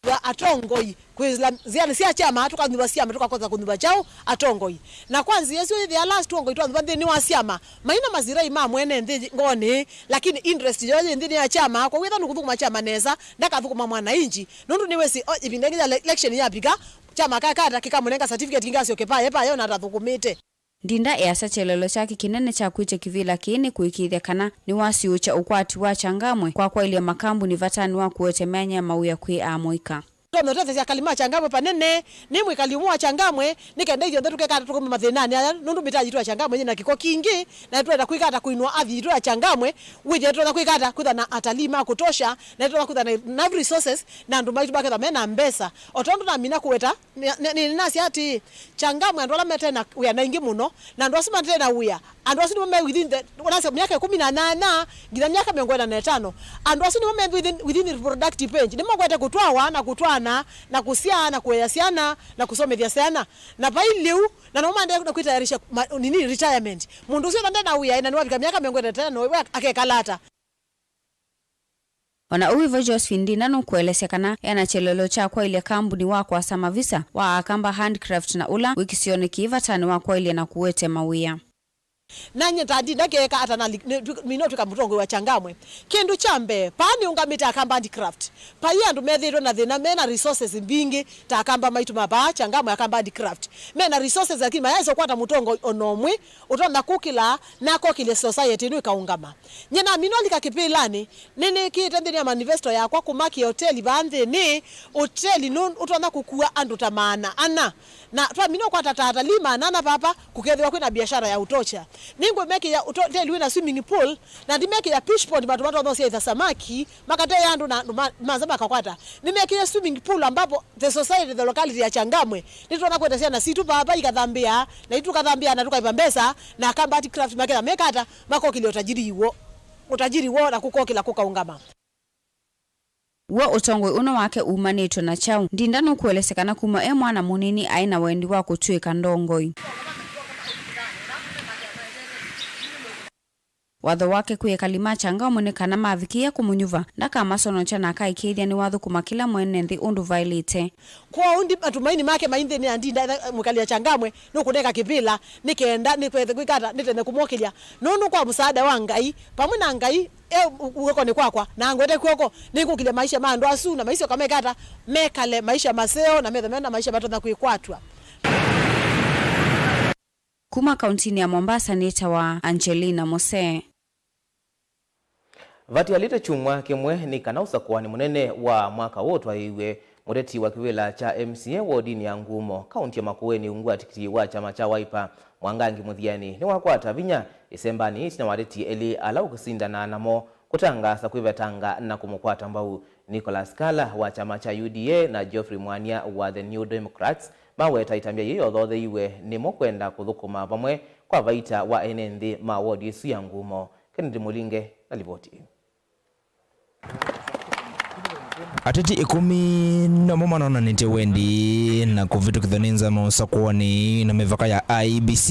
wa atongoi kwĩsĩla nzĩanĩ sya kyama, tũkanyuva syama, tũkakosa kũnyuva kyaũ? Atongoi. Na kwa nzĩa ĩsu, yĩthĩa ala atongoi twanyuva nthĩnĩ wa syama maina masirai ma mwene nthĩ ngoonĩ, lakini interest yoo yĩ nthĩnĩ ya kyama. Kwoou ethĩwa nũkũthũkũma kyama nesa, ndakathũkũma mwananchi, nũndũ nĩwĩsĩ, o, ĩvinda ĩngĩ ya le-, election yavika, kyama kakata kĩkamũnenga certificate kĩngĩ asyoke paye paye ona atathũkũmĩte. Ndinda easya kyelelo kyake kĩnene kya kwĩtya kĩvĩla kĩĩ nĩ kũĩkĩĩthya kana nĩwasiũũkya ũkwati wa Changamwe kwa kwaĩlya makambuni vatanĩ wa kũete myanya ya mawĩa kwĩ amũika. Tũtonya ũtethesya akali ma Changamwe vanene. Nĩ mwĩkali ũmwe wa Changamwe, nĩ kenda ithyonthe tũkeka ata tũkaume mathĩnanĩ aya, nũndũ mĩtaa yitũ ya Changamwe yĩ na kĩko kingĩ, na nĩtwenda kwĩka ata kũinũa athi yitũ ya Changamwe. Wĩthĩe tũtonya kwĩka ata kwĩtha na atalii ma kũtosha, na nĩtũtonya kwĩtha na enough resources, na andũ maitũ maketha me na mbesa. O tondũ namina kũweta, nĩ, nĩ, nĩ, nĩnasya atĩĩ, Changamwe andũ ala mate na wĩa naingĩ mũno, na andũ asu mate na wĩa, andũ asu nĩmo me within the, ũnasya myaka ĩkũmi na nyanya nginya myaka mĩongo ĩna na ĩtano. Andũ asu nĩmo me within, within the reproductive age, nĩmo kwete kũtwawa na kũtwaana na kũsyaa na kũea syana na kũsomethya syana. Na vai lĩu, na nĩmo maendee na kwĩtayarisha ma-, nini, retirement. Mũndũ ũsu ethĩwa nde na wĩa na nĩwavika myaka mĩongo ĩna na ĩtano, we akekala ata? O na ũu wĩ vo, Josephine Ndinda nũkũelesya kana ena kyelelo kya kwaĩlya kambuni wa kwasa mavisa wa Akamba Handcraft na ũla wĩ kĩsionĩ kĩĩ vatanĩ wa kwaĩlya na kũete mawĩa. Nanyie ta Ndinda ngeeka ata na li-, nĩ-, twi-, mina ũtw'ĩka mũtongoi wa Changamwe? Kĩndũ kya mbee, paa nĩũngamĩte Akamba Handcraft. Vai andũ methĩĩtwe na thĩna, mena resources mbingĩ ta Akamba maitũ ma vaa Changamwe, Akamba Handcraft. Mena resources, lakini mayaĩsa kũkwata mũtongoi o na ũmwe ũtonya kũkĩla na akokĩlya society ĩno ĩkaũngama. Nyie namina ũlika kĩvĩlanĩ, nĩnĩkĩĩte nthĩnĩ ya manifesto yakwa kũmakĩa oteli vaa nthĩnĩ, oteli nũ-, ũtonya kũkua andũ ta maana ana. Na twamina ũkwata ta atalii maana ana vava, kũkethĩwa kwĩna biashara ya ũtosha. Nĩngũmekĩa ũto-, oteli wĩna swimming pool, na ndimekĩa fish pond, matũ matonya ũsyaĩtha samaki, makateea andũ na andũ ma-, manza makakwata. Nĩmekĩe swimming pool ambapo the society, the locality ya Changamwe, nĩtũtonya kũete syana sitũ vava ikathambĩa, na itũ tũkathambĩa na tũkaĩva mbesa, na Akamba Handcraft maketha meka ata, makokĩlya ũtajiri woo, ũtajiri woo na kũkokĩla kũkaũngama. W'o ũtongoi ũno wake umanĩtwe na kyaũ? Ndinda nũkũelesya kana kuma e mwana mũnini aĩ na wendi wa kũtw'ĩka ndongoi. Watho wake kwĩ ekali ma Changamwe nĩ kana mavikĩĩa kũmũnyuva, ndakamasonokya na akaĩkĩĩthya nĩwathũkũma kĩla mwene nthĩ ũndũ vaĩlĩte. Kwoou ndi matumaini make mai nthĩnĩ ya Ndinda, etha mwĩkali ya Changamwe nũkũneka kĩvĩla, nĩ kenda nĩkwethe kwĩka ata, nĩtene kũmwokĩlya. Nũndũ kwa mũsaada wa Ngai, vamwe na Ngai e ũkokonĩ kwakwa, na angwete kw'oko, nĩngũkĩlya maisha ma andũ asu, na maisyoka meka ata, mekale maisha maseo, na methe mena maisha matonya kwĩkwatw'a. Kuma kauntinĩ ya Mombasa nĩtawa Angelina Mose. Vatialĩte kyumwa kĩmwe nĩ kana ũsakũanĩ mũnene wa mwaka ũũ ũtwaĩĩw'e, mũteti wa kĩvĩla kya M C A wodinĩ ya Ngumo, kaunti ya Makueni, ungu wa tikiti wa kyama kya Wiper, Mwangangi Mũthiani, nĩwakwata vinya ĩsembanĩ ĩtina wa ateti elĩ ala ũkũsindana namo kũtangaasa kwĩvetanga na kũmũkwata mbau. Nicholas Kala wa kyama kya U D A na Geoffrey Mwania wa The New Democrats maweta ĩtambya yĩĩ yothootheiwe nĩmo kwenda kũthũkũma vamwe kwa vaita wa ene nthĩ ma wodi ĩsu ya Ngumo. Kennedy Mũlinge na livoti ĩĩ. Ateti ĩkũmi namo manonanĩtye wendi na kũvĩtũkĩthw'a nĩ nzama ũsakũanĩ na mĩvaka ya I E B C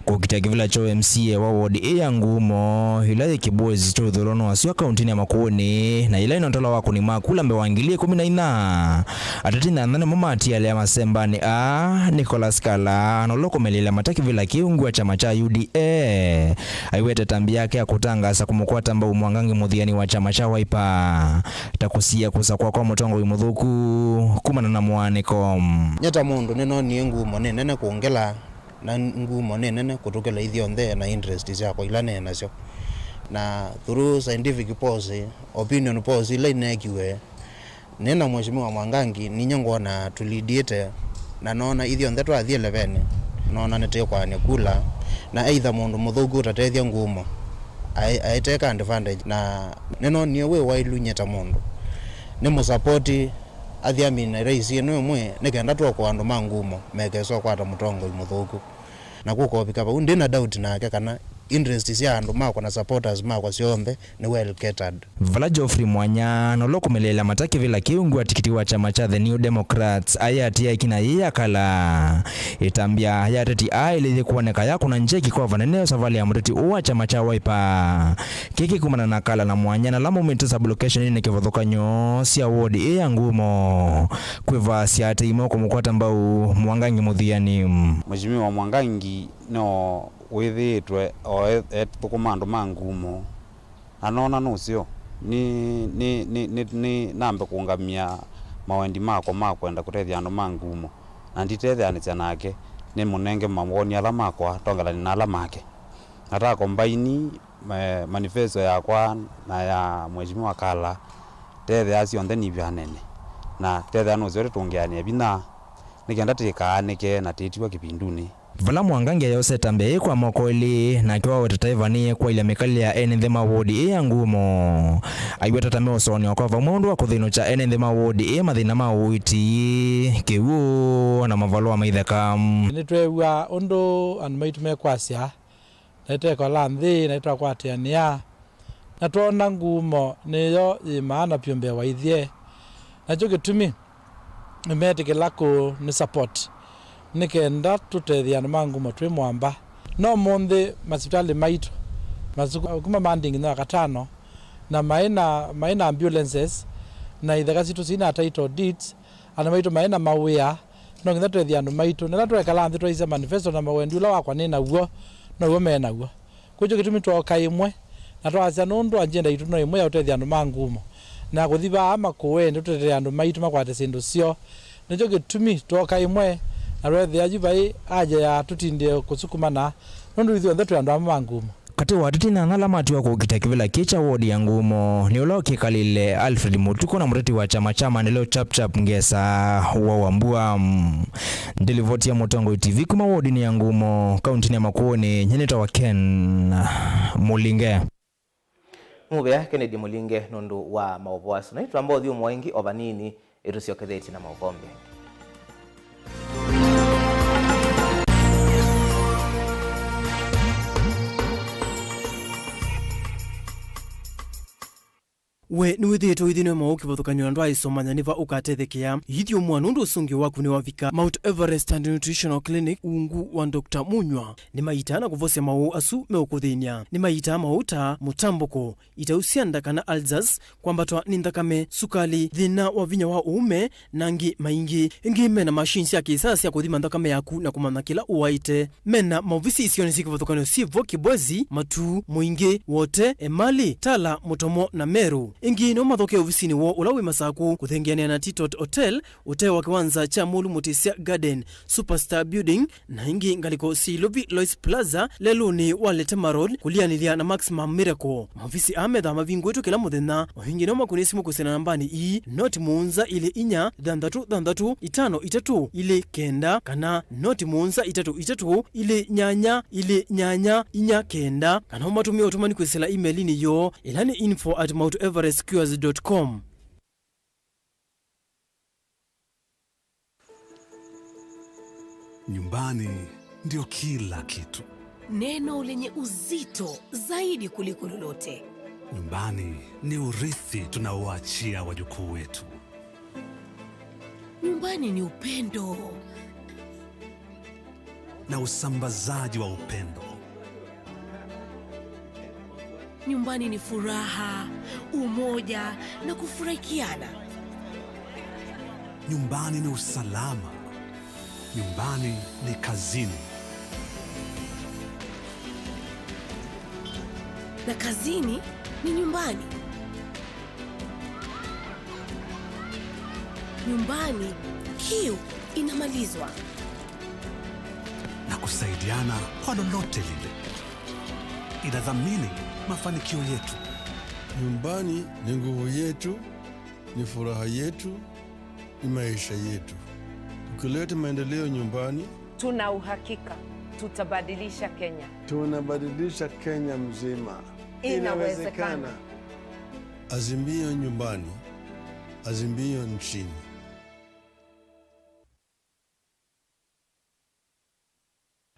kũkita kĩvĩla kya M C A wa wodi ĩĩ ya Ngumo, ĩla yĩ kĩvũĩsĩ kya ũthũĩlonĩ wasyo kauntinĩ ya Makueni, na yĩla ĩna ũtalo wa kũnima kula mbee wa ngili ĩkũmi na inya. Ateti nyanya nĩmo matialĩa masembanĩ aa, Nicholas Kala, na ũla ũkũmeleelya mata kĩvĩla kĩu ungu wa kyama kya U D A, aiweta ĩtambya yake ya kũtangaasa kũmũkwata mbau Mwangangi Mũthiani wa kyama kya Wiper ta kũsiĩĩa kũsakũa kwa mũtongoi mũthũku kumana na mũaanĩko. Nyie ta mũndũ nĩnonie Ngumo nĩ nene kũngĩla, na Ngumo nĩ nene kũtũkĩla ithyonthe na interest syakwa ila nĩ nasyo. Na through scientific polls, opinion polls ila ineekiwe, nĩ na Mheshimiwa Mwangangi, ninyie ngwona tũlidiĩte, na noona ithyonthe twathiĩ levenĩ, noona nĩtĩkwaany'a kula, na either mũndũ mũthũku ũtatethya Ngumo aĩ-, aĩteka advantage, na nĩnonie wĩ waĩlu nyie ta mũndũ. Nĩ mũsapoti athiami na rais ĩno ĩmwe nĩ kenda tũokoa andũ ma ngumo mekesa ũkwata mũtongoi mũthũku. Na kũkovika vau, ndĩ na doubt nake kana interest sya andũ makwa na supporters makwa syonthe nĩ well catered. Vala Geoffrey Mwanya na ũla ũkũmeleela mata kĩvĩla kĩu ngũa tikiti wa kyama kya The New Democrats ayatĩa ĩkina yĩĩ ya Kala, ĩtambya ya ateti aa elĩ yĩkwoneka yakũna njeki kwa vanene savalĩ ya mũteti ũũ wa kyama kya Wiper. Kĩĩ kĩkumana na Kala na Mwanya na ala maumĩte sub-location-inĩ kĩvathũkany'o sya ward ĩ ya Ngumo. Kwĩva sya atei meũkũmũkwata mbau Mwangangi mũthiani. Mheshimiwa Mwangangi no wĩthĩĩtwe o e-, ethũkũma andũ ma Ngumo. Na noona nũseo, nĩ, nĩ, nĩ, nĩ, nĩ nambe kũũngamya mawendi makwa ma kwenda kũtethya andũ ma Ngumo, na nditetheanĩsya nake, nĩmũnenge mawoni ala makwa tongelani na ala make. Na ta kombaini, eh, manifesto yakwa na ya Mheshimiwa Kala, tethea syonthe nivyanene, na tethea nũseo tũtũngĩanĩe vinya, nĩ kenda tĩkaanĩke na tĩtiwa kĩvindunĩ. Vala Mwangangi ayosete mbee kwa moko elĩ, nake waweta ta ĩvanĩĩe kwaĩlya mĩkalĩle ya ene nthĩ ma ward ĩ ya Ngumo. Aiweta ta meũsonea kwa vamwe ũndũ wa kũthĩnũkya ene nthĩ ma ward ĩ mathĩna ma ũiiti, kĩw'ũ, na mavalũa ma itheka. Nĩtweew'a ũndũ andũ maitũ mekwasya, na ĩtekola nthĩ, na ĩtwakwatĩanĩa, na twoona Ngumo nĩyo yĩ maana vyũ mbee wa ithyĩ. Nakyo kĩtumi nĩmeetĩkĩla kũũ nĩ support, nĩ kenda tũtethye andũ ma Ngumo twĩ mũamba. No ũmũnthĩ masivitalĩ maitũ, masuku-, kuma mandingi nĩ wa katano, na maĩ na, maĩ na ambulances, na itheka sitũ sina title deeds, andũ maitũ maĩ na mawĩa, no nginya tũtethye andũ maitũ. Na ĩla twekala nthĩ twaisya manifesto na mawendi ũla wakwa nĩ naw'o, now'o me naw'o. Kwĩkyo kĩtumi twooka ĩmwe, na twasya nũndũ agenda yitũ no ĩmwe ya ũtethya andũ ma Ngumo, na kũthi vaa Makũeni tũtetee andũ maitũ makwate syĩndũ syoo. Nĩkyo kĩtumi twooka ĩmwe, na tweethĩa yu vai haja ya tũtindĩe kũsukumana, nũndũ ithyonthe twĩ andũ amwe ma Ngumo. Katĩ wa ateti nyanya ala matiwa kũkita kĩvĩla kĩ kya wodi ya Ngumo nĩ ũla ũkĩkalĩle Alfred Mũtuku na mũteti wa kyama kya Maendeleo Chap Chap Ngesa wa Wambua. Ndelivoti ya Mũtongoi T V kuma wodinĩ ya Ngumo, kauntinĩ ya Makueni, nyie nĩtawa Ken Mũlinge. Nĩ mũvea Kennedy Mũlinge nũndũ wa maũvoo asu. Na nĩtwamba ũthyũmũa ĩngĩ o vanini, ĩtũsyokethetye na maũvoo mbee. We nĩwĩthĩĩtwe ũithĩnw'a maũũ kĩvathũkany'o na ndwaaĩsomanya nĩ va ũkatethekea? Ithyũmũa nũndũ ũsũngĩo waku nĩwavika. Mount Everest and Nutritional Clinic, ungu wa Doctor Munyw'a, nĩmaitaa na kũvosya maũũ asu meũkũthĩny'a. Nĩmaitaa maũũ ta mũtambũko, itau sya nda kana ulcers, kwambatwa nĩ nthakame, sukali, thĩna wa vinya wa ũũme, na angĩ maingĩ. Ĩngĩ mena machine sya kĩsaa sya kũthima nthakame yaku na kũmanya kĩla ũwaĩte. Mena maovisi isionĩ syĩ kĩvathũkany'o syĩ vo Kibwezi, Matuu, Mũingĩ, Wote, Emali, Tala, Mũtomo na Meru. Ĩngĩ no mathokee ovisinĩ woo ũla wĩ Masakũ, kũthengeanĩa na Titot Hotel, ũtee wa kĩwanza kya Mũlu Mũtĩsya Garden, Superstar Building, na ĩngĩ ngalĩko syĩ Ilovi Lois Plaza, lelũnĩ wa Letema Road, kũlianĩlya na Maximum Miracle. Maovisi aa methaa mavingũĩtwe kĩla mũthenya. O ĩngĩ no makũnĩe simũ kwĩsĩla nambanĩ ii, noti mũonza ilĩ inya, thanthatũ thanthatũ, itano itatũ, ilĩ kenda, kana noti mũonza itatũ itatũ, ilĩ nyanya, ilĩ nyanya, inya kenda, kana ũmatũmĩe ũtũmani kwĩsĩla email-inĩ yoo, ĩla nĩ info at mount everest cures dot com. Nyumbani ndio kila kitu. Neno lenye uzito zaidi kuliko lolote. Nyumbani ni urithi tunaoachia wajukuu wetu. Nyumbani ni upendo. Na usambazaji wa upendo. Nyumbani ni furaha, umoja na kufurahikiana. Nyumbani ni usalama. Nyumbani ni kazini. Na kazini ni nyumbani. Nyumbani, kiu inamalizwa. Na kusaidiana kwa lolote lile inadhamini mafanikio yetu. Nyumbani ni nguvu yetu, ni furaha yetu, ni maisha yetu. Tukileta maendeleo nyumbani, tuna uhakika tutabadilisha Kenya. Tunabadilisha Kenya mzima. Inawezekana. Inawezekana. Azimio Nyumbani, Azimio nchini.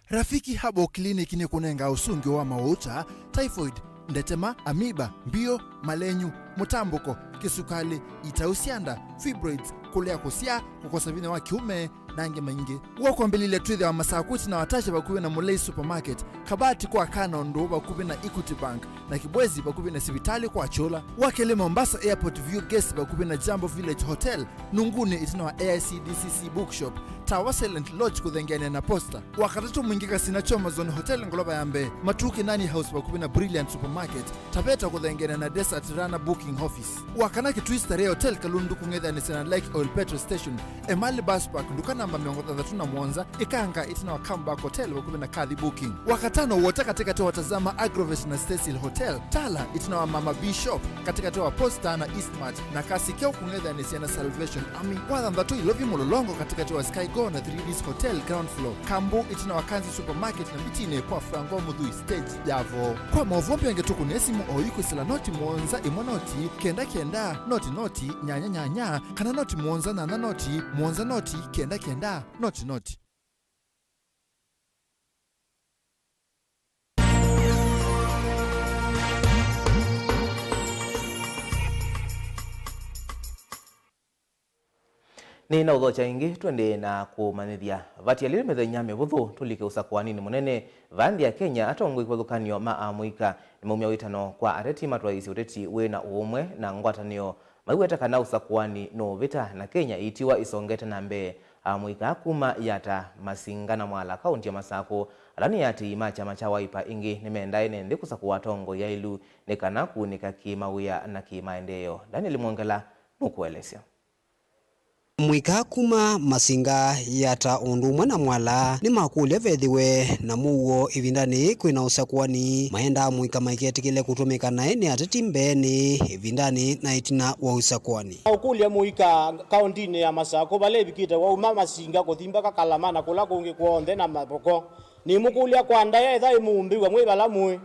Rafiki Herbal Clinic nĩkũnengaa ũsũngĩo wa mawũũ ta typhoid, ndetema, amoeba, mbio, malenyu, mũtambũko, kĩsukalĩ, itau sya nda, fibroids, kũlea kũsyaa, kũkosa vinya wa kĩũme, na angĩ maingĩ. W'o kwambĩlĩlya twĩthĩawa Masakũ ĩtina wa Tasha vakuvĩ na Mulei Supermarket, Kabati kwa Kana ũndũ vakuvĩ na Equity Bank, na Kibwezi vakuvĩ na sivitalĩ kwa Kyũla. Wa kelĩ Mombasa Airport View Guest vakuvĩ na Jambo Village Hotel, Nunguni ĩtina wa A I C D C C Bookshop, Tawa Silent Lodge kũthengeanĩa na Posta. Wa katatũ Mwingi Kasina Choma Zone Hotel ngolova ya mbee, Matuu Kinani House vakuvĩ na Brilliant Supermarket, Taveta kũthengeanĩa na Desert Runner Booking Office. Wa kana Kitui Starehe Hotel Kalundu kũng'ethanĩsya na Lake Oil Petrol Station, Emali Bus Park, nduka namba mĩongo thanthatũ na mũonza, Ikanga ĩtina wa Comeback Hotel vakuvĩ na Kathi Booking. Wa katano Wota katĩkatĩ wa Tazama Agrovet na Stacyl Hotel, Tala ĩtina wa Mama B Shop, katĩkatĩ wa Posta na Eastmart, na Kasi Keo kũng'ethanĩsya na Salvation Army. Wa thanthatũ Ilovi Mũlolongo katĩkatĩ wa Sky Go na three Ds Hotel ground floor, Kambu ĩtina wa Kanzi Supermarket na Mbitinĩ kwa Franco Mũthui stage ya Voo. Kwa maũvoo mbingĩ tũkũnĩe simũ oyu kwĩsĩla noti mũonza ĩmwe noti kenda kenda noti noti nyanya nyanya kana noti mũonza nyanya noti mũonza noti kenda kenda noti noti. Nĩ na ũthokya ĩngĩ, tũendee na kũmanyĩthya. Vatialile mĩthenya mĩvũthũ tũlike ũsakũaninĩ mũnene va nthĩ ya Kenya, atongoi kĩvathũkany'o ma amũika nĩmaumya wĩtano kwa ateti matwaĩĩsye ũteti wĩ na ũũmwe na ngwatanĩo, maiweta kana ũsakũani nũũvĩta na Kenya ĩitiwa ĩsongete na mbee. Amũika kuma Yatta, Masinga na Mwala, kaũnti ya Masakũ, ala nĩ aatĩĩi ma kyama kya Wiper ĩngĩ nĩmendaa ene nthĩ kũsakũa atongoi aĩlu nĩ kana kũunĩka kĩ-mawĩa na kĩ-maendeeo. Daniel Mwongela nũkũelesya. Amũika kuma Masinga, Yatta ũndũ ũmwe na Mwala nĩmakũlya vethĩwe na mũuo ĩvindanĩ yĩĩ kwĩna ũsakũani. Maendaa amũika maiketĩkĩle kũtũmĩka naĩ nĩ ateti mbeenĩ, ĩvindanĩ na ĩtina wa ũsakũani. Ũkũlya mũika kaũntinĩ ya Masakũ vala ĩvikĩte wauma Masinga kũthi mbaka Kalama na kũla kũngĩ kw'onthe na mavoko. Nĩmũkũlya kwa ndaĩa ĩtha ĩmũmbĩw'a mwĩ vala mũĩ.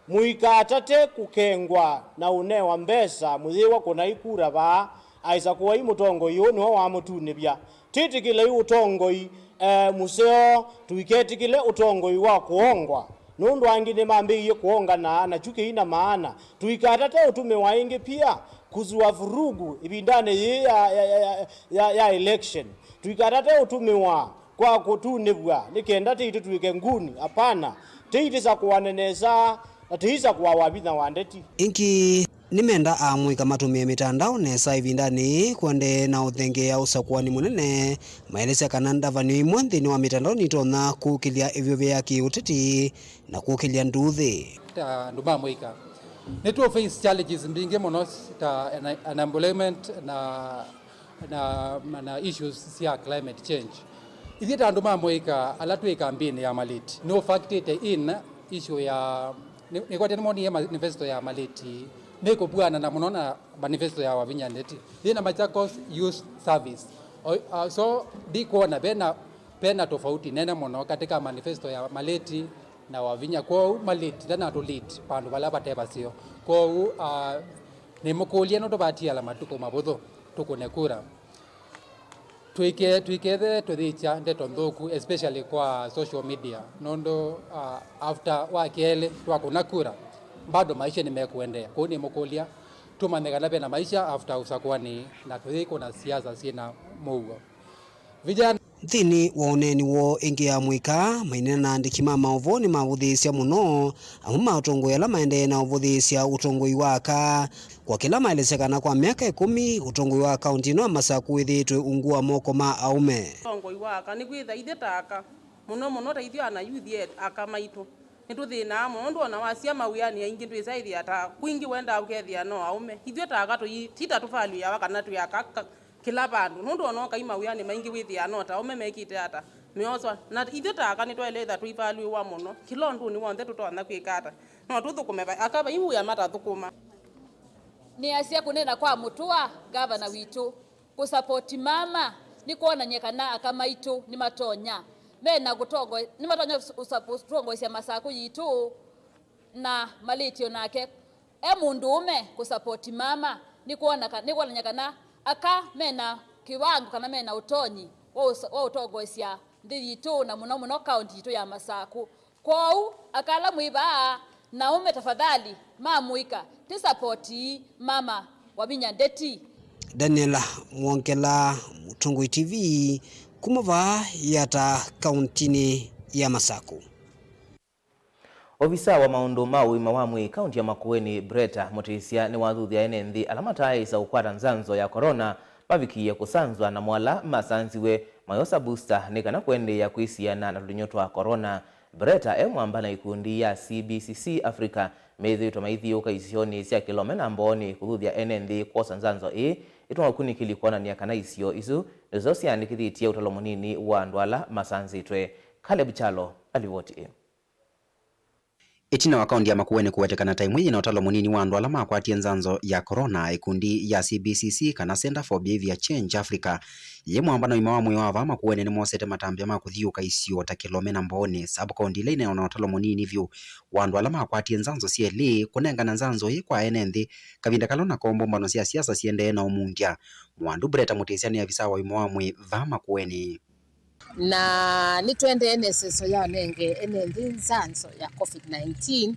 Mũikatate kũkengwa na ũnewa mbesa mũyĩwa kũnai kura vaa, aisakũai mũtongoi ũũ nĩwe wamũtunĩvya. Twĩtĩkĩlei ũtongoi, e, mũseo, tũiketĩkĩle ũtongoi wa kũongwa, nũndũ angĩ nĩmambĩĩie kũonganaa na kyu kĩi na maana. Tũikatate ũtũmĩwa ĩngĩ pia kũzua vurugu ĩvindanĩ yĩĩ ya, ya, ya, ya, ya election. Tũikatate ũtũmĩwa kwa kũtunĩvw'a nĩ kenda tĩitũ twĩke nguni. Apana, tĩitĩsakũane nesa na tĩisakũawa vinya wa ndeti. Ĩngĩ, nĩmenda amũika matũmĩe mĩtandao nesa ĩvindanĩ yĩĩ kũendee na ũthengeea ũsakũani mũnene, maelesya kana ndavanĩo imwe nthĩnĩ wa mĩtandao nitonya kũkĩlya ĩvyũvya ya kĩ-ũteti na kũkĩlya nduuthĩ. Ta andũ ma mũika, nĩtũ face challenges mbingĩ mũno ta un-, unemployment na na, na issues sya climate change. Ithyĩ ta andũ ma mũika ala twĩ kambĩnĩ ya Malĩti, nĩ factored in issue ya, nĩ, nĩkwatya nĩmonie manifesto ya Malĩti nĩkũvuanana mũno na manifesto ya Wavinya Ndeti. Ithyĩ na Machakos Youth Service. O, uh, so ndikwona vena, vena tofauti nene mũno katika manifesto ya Malĩti na Wavinya. Kwoou Malĩti ndanatũ lead vandũ vala vate vaseo. Kwoou, uh, nĩmũkũlye nũndũ vatiala matukũ mavũthũ tũkũne kura. Tũike-, tũikethe tũyĩkya ndeto nthũku, especially kwa social media, nũndũ, uh, after wa kelĩ twakũna kura, bado maisha nĩmekũendeea. Kwoou nĩmũkũlya tũmanye kana vena maisha after ũsakũani na tũyĩkũna siasa syĩna mũuo. Vijana. Nthĩnĩ wa ũneeni woo ĩngĩ ya mũika, maineena na andĩki ma maũvoo nĩmavũthĩĩsya mũno amwe ma atongoi ala maendee na ũvũthĩĩsya ũtongoi wa aka. Kwa kĩla maelesya kana kwa myaka ĩkũmi, ũtongoi wa kaũnti ĩno ya Masakũ wĩthĩĩtwe ungu wa moko ma aũme. Ũtongoi wa aka nĩkwĩtha ithyĩ ta aka, mũno mũno ta ithyĩ ana youth aka maitũ, nĩtũthĩnaa mũno, nũndũ ona wasya mawĩanĩ aingĩ ndwĩsa ĩthĩa ta kwingĩ wendaa ũkethĩa no aũme. Ithyĩ ta aka tũi-, ti ta tũvalũĩawa kana twĩ aka ka-, kĩla vandũ, nũndũ ona ũkai mawĩanĩ maingĩ wĩthĩaa no ta aũme mekĩte ata, meoswa. Na ithyĩ ta aka nĩtwaĩle ĩtha tũivalũĩwa mũno kĩla ũndũnĩ w'onthe tũtonya kwĩka ata, no tũthũkũme va-, aka vai wĩa matathũkũma. Nĩasya kũneena kwa mũtũa, ngavana witũ, kũsapoti mama nĩ kwonany'a kana aka maitũ nĩmatonya, mena kũtongo-, nĩmatonya ũsapo-, kũtongoesya Masakũ yitũ na Malĩti o nake e mũndũũme kũsapoti mama, nĩ kwona ka-, nĩ kwonany'a kana Aka mena kĩwango kana mena ũtonyi wa ũs-, wa ũtongoesya nthĩ yitũ, na mũno mũno kaũnti yitũ ya Masakũ. Kwoou, aka ala mwĩ vaa, naũme tafadhali, ma mũika, tĩ sapoti mama Wavinya Ndeti. Daniel Mwongela, Mũtongoi T V, kuma vaa Yata, kaũntinĩ ya Masakũ. Ovisa wa maũndũ ma ũima wa mwĩĩ kaũnti ya Makueni, Bretta Mũtĩsya, nĩwathuthya ene nthĩ ala mataaĩsa kũkwata nzanzo ya corona mavikĩĩe kũsanzwa, namo ala masanziwe mayosa booster nĩ kana kũendeea kwĩsiana na tũlinyũ twa corona. Bretta e mwamba na ikundi ya C B C C Africa methĩĩtwe maithiũũka isionĩ sya Kĩlome na Mbooni kũthuthya ene nthĩ kwosa nzanzo ĩĩ, ĩtũma ũkunĩkĩli kwonany'a kana isio isu nĩsyo syĩandĩkĩthĩtye ũtalo mũnini wa andũ ala masanzĩtwe. Caleb Kyalo alivoti ĩ. Ĩtina wa kaũnti ya Makueni kũwetekana ta ĩmwe yĩna ũtalo mũnini wa andũ ala makwatie nzanzo ya corona, ĩkundi ya C B C C kana Center for Behavior Change Africa yĩ mwamba na ũima wa mwĩĩ wa vaa Makueni nĩmosete matambya ma kũthiũũka isio ta Kĩlome na Mbooni, sub-county ila ina ũtalo mũnini vyũ wa andũ ala makwatie nzanzo syelĩ, kũnengana nzanzo ĩĩ kwa ene nthĩ kavinda kala nako mbũmbano sya siasa siendee na ũmundya. Mwandu Bretta Mũtĩsya nĩ avisa wa ũima wa mwĩĩ vaa Makueni. Na nĩtwendee na ĩseso ya ũnenge ene nthĩ nzanzo ya covid nineteen.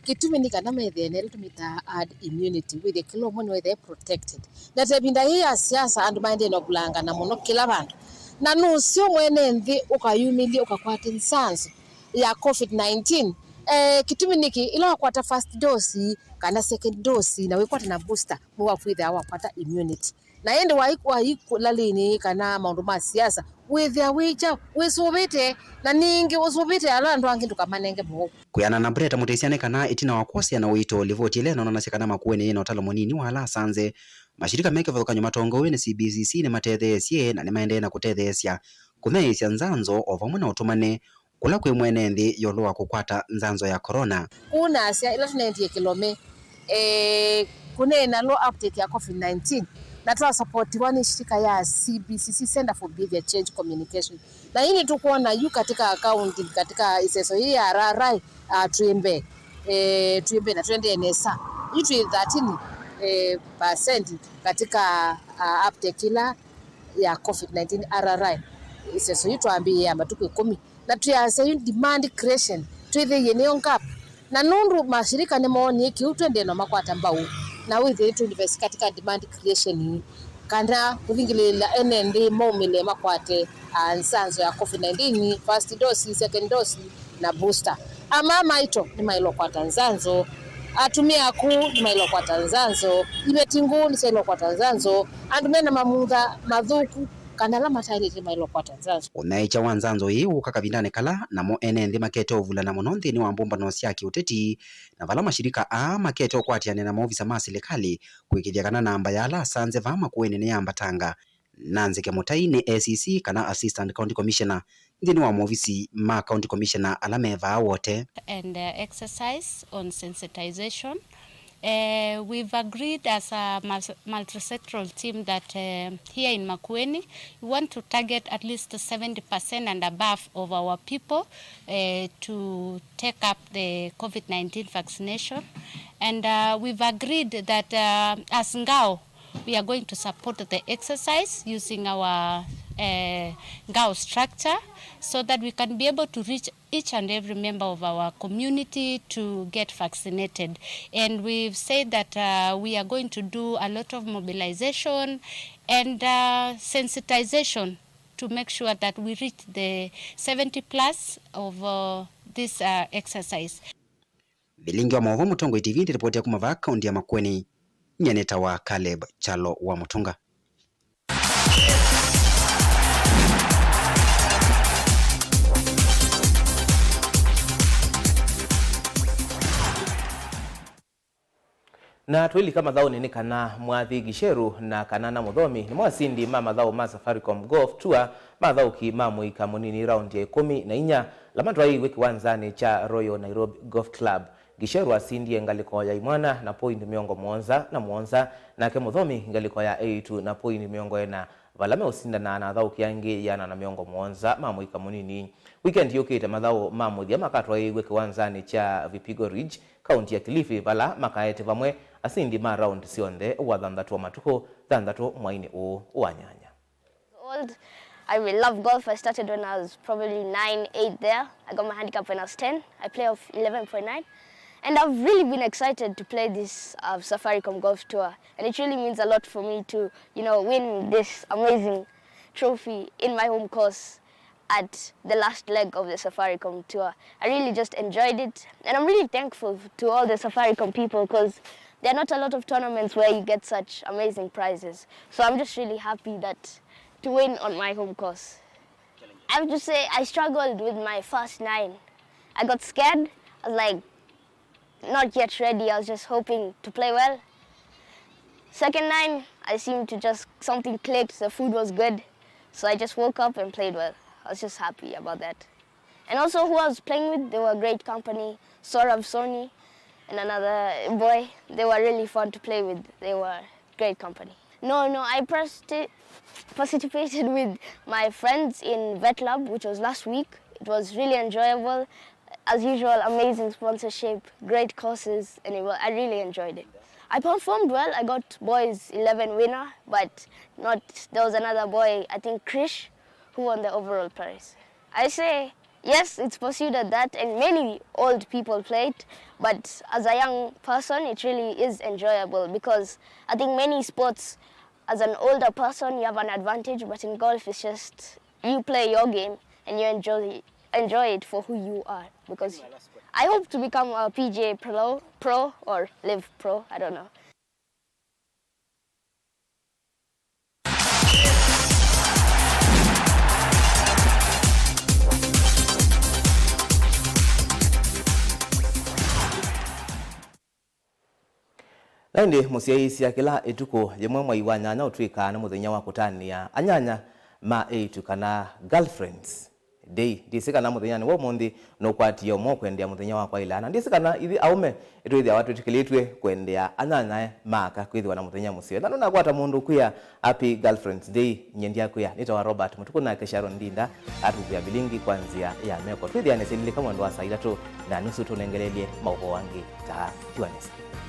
Kĩtumi nĩ kana methĩe na ĩla tũmĩtaa herd immunity, wĩthĩe kĩla ũmwe nĩwethĩe protected. Na ta ĩvinda yĩĩ ya siasa, andũ maendee na kũvulangana mũno kĩla vandũ. Na nũseo mwene nthĩ ũkayumĩlye ũkakwate nzanzo ya covid nineteen. Eh, kĩtumi nĩkĩ? Ĩla wakwata first dose kana second dose na wĩkwata na booster, nĩwakwĩthĩa wakwata immunity. Na ĩndĩ waĩ, waĩ kũlalĩnĩ kana maũndũ ma siasa, wĩthĩa wĩ kyaũ? Wĩsũvĩte, na ningĩ ũsũvĩte ala andũ angĩ ndũkamanenge mũo. Kwĩanana na Bretta Mũtĩsya nĩ kana ĩtina wa kwosea na ũito, livoti ĩla ĩnonanasya kana Makueni yĩna ũtalo mũnini wa ala asanze, mashirika me kĩvathũkany'o matongoew'e nĩ C B C C nĩmatetheesye na nĩmaendee na kũtetheesya kũmyaĩĩsya nzanzo o vamwe na ũtũmane kũla kwĩ mwene nthĩ ĩũlũ wa kũkwata nzanzo ya corona. Kũu nasya, ĩla tũnendie Kĩlome, eh, kũneena low uptake ya covid nineteen, na twasapotiwa nĩ shirika ya C B C C, Center for Behavior Change Communication. Na ĩĩ nĩtũkwona yu katika kaunti, katika ĩseso yĩĩ ya R R I, ah, twĩ mbee, eh, twĩ mbee na twendee nesa. Yu twĩ thirteen, eh, percent katika, ah, uptake ĩla ya covid nineteen R R I. Ĩseso yu twambĩĩe ya matukũ ĩkũmi. Na twĩasya yu demand creation, twĩthĩie nĩyo gap. Na nũndũ mashirika nĩmoonie kĩu, twendee na makwata mbau. Na wĩthĩe tũ invest katika demand creation, kana kũthingĩlĩĩla ene nthĩ maumĩle makwate, ah, nzanzo ya covid nineteen, first dose, second dose, na booster. Amaa maito nĩmaĩlwe kwata nzanzo. Atumĩa akũũ nĩmaĩlwe kwata nzanzo. Iveti ngũũ nĩsyaĩlwe kwata nzanzo. Andũ mena mamutha mathũku kana ala mataĩlĩte maĩlwe kwata nzanzo. Ũnyaĩĩkya wa nzanzo ĩĩ ũũka kavindanĩ kala namo ene nthĩ makete ũvulana mũno nthĩnĩ wa mbũmbano sya kĩũteti, na vala mashirika aa makete ũkwatĩanĩa na maovisa ma silikalĩ kũĩkĩĩthya kana namba ya ala asanze vaa Makueni nĩyambatanga. Nanzike Mutai nĩ A C C kana Assistant County Commissioner nthĩnĩ wa movisi ma County Commissioner ala me vaa Wote. And, uh, exercise on sensitization. Uh, we've agreed as a mul-, multisectoral team that, uh, here in Makueni, we want to target at least seventy percent and above of our people, uh, to take up the covid nineteen vaccination. And, uh, we've agreed that, uh, as Ngao, we are going to support the exercise using our, uh, Ngao structure so that we can be able to reach each and every member of our community to get vaccinated. And we've said that, uh, we are going to do a lot of mobilization and, uh, sensitization to make sure that we reach the seventy plus of, uh, this, uh, exercise. Vilingi wa maũvoo Mũtongoi T V ndĩripoti ya kuma vaa kaunti ya Makueni, nyie nĩtawa Caleb Kyalo wa Mũtũnga. Na twĩlika mathaũnĩ nĩ kana Mwathi Gisheru na Kanana Mũthomi nĩmo asindi ma mathaũ ma Safaricom Golf Tour ma athaũki ma mũika mũnini raundi ya ĩkũmi na inya, ala matwaĩiw'e kĩwanzanĩ kya Royal Nairobi Golf Club. Gisheru asindie ngalĩko ya imwana na poindi mĩongo mũonza na mũonza, nake Mũthomi ngalĩko ya eĩtu na poindi mĩongo ĩna, vala meũsindana na athaũki angĩ ĩana na mĩongo mũonza ma mũika mũnini. Wikendi yũkĩte mathaũ ma mũthya makatwaĩĩw'e kĩwanzanĩ kya Vipigo Ridge, kaunti ya Kilifi, vala makaete vamwe asindi ma raundi syonthe wathanthatũ wa matukũ thanthatũ mweinĩ ũũ wa nyanya. Old. I really love golf. I started when I was probably nine, eight there. I got my handicap when I was ten. I play off eleven point nine. And I've really been excited to play this uh, Safaricom Golf Tour. And it really means a lot for me to, you know, win this amazing trophy in my home course at the last leg of the Safaricom Tour. I really just enjoyed it. And I'm really thankful to all the Safaricom people because there are not a lot of tournaments where you get such amazing prizes. So I'm just really happy that to win on my home course. I have to say, I struggled with my first nine. I got scared. I was like, not yet ready. I was just hoping to play well. Second nine, I seemed to just, something clicked. The food was good. So I just woke up and played well. I was just happy about that. And also, who I was playing with, they were great company. Sorav, Sony, and another boy. They were really fun to play with. They were great company. No, no, I participate participated with my friends in Vet Lab, which was last week. It was really enjoyable. As usual, amazing sponsorship, great courses, and it was, I really enjoyed it. I performed well. I got boys eleven winner, but not, there was another boy, I think Krish, who won the overall prize. I say, yes, it's pursued at that, and many old people play it, but as a young person, it really is enjoyable because I think many sports, as an older person, you have an advantage, but in golf, it's just you play your game and you enjoy enjoy it for who you are. Because I hope to become a P G A pro, pro or live pro. I don't know. Na ĩndĩ mũsyaĩĩsya kĩla ĩtukũ yĩmwe mwai wa nyanya ũtw'ĩkaa nĩ mũthenya wa kũtanĩa anyanya ma eĩtu kana girlfriends day. Ndyĩsĩ kana mũthenyanĩ wa ũmũnthĩ nũkwatie ũmwe ũkwendea mũthenya wa kwaĩla, na ndyĩsĩ kana ithyĩ aũme nĩtwĩthĩawa twĩtĩkĩlĩtw'e kwendea anyanyae ma aka kwĩthĩwa na mũthenya mũseo. Na nũnakwata mũndũ ũkwĩa happy girlfriends day, nyie ndyakwĩa. Nĩtawa Robert Mũtukũ, nake Sharon Ndinda atuvĩa vilingi kwa nzĩa ya meko. Twĩthĩane sililika mwendo wa saa itatũ na nusu tũnengelelye maũvoo angĩ ta Q and A.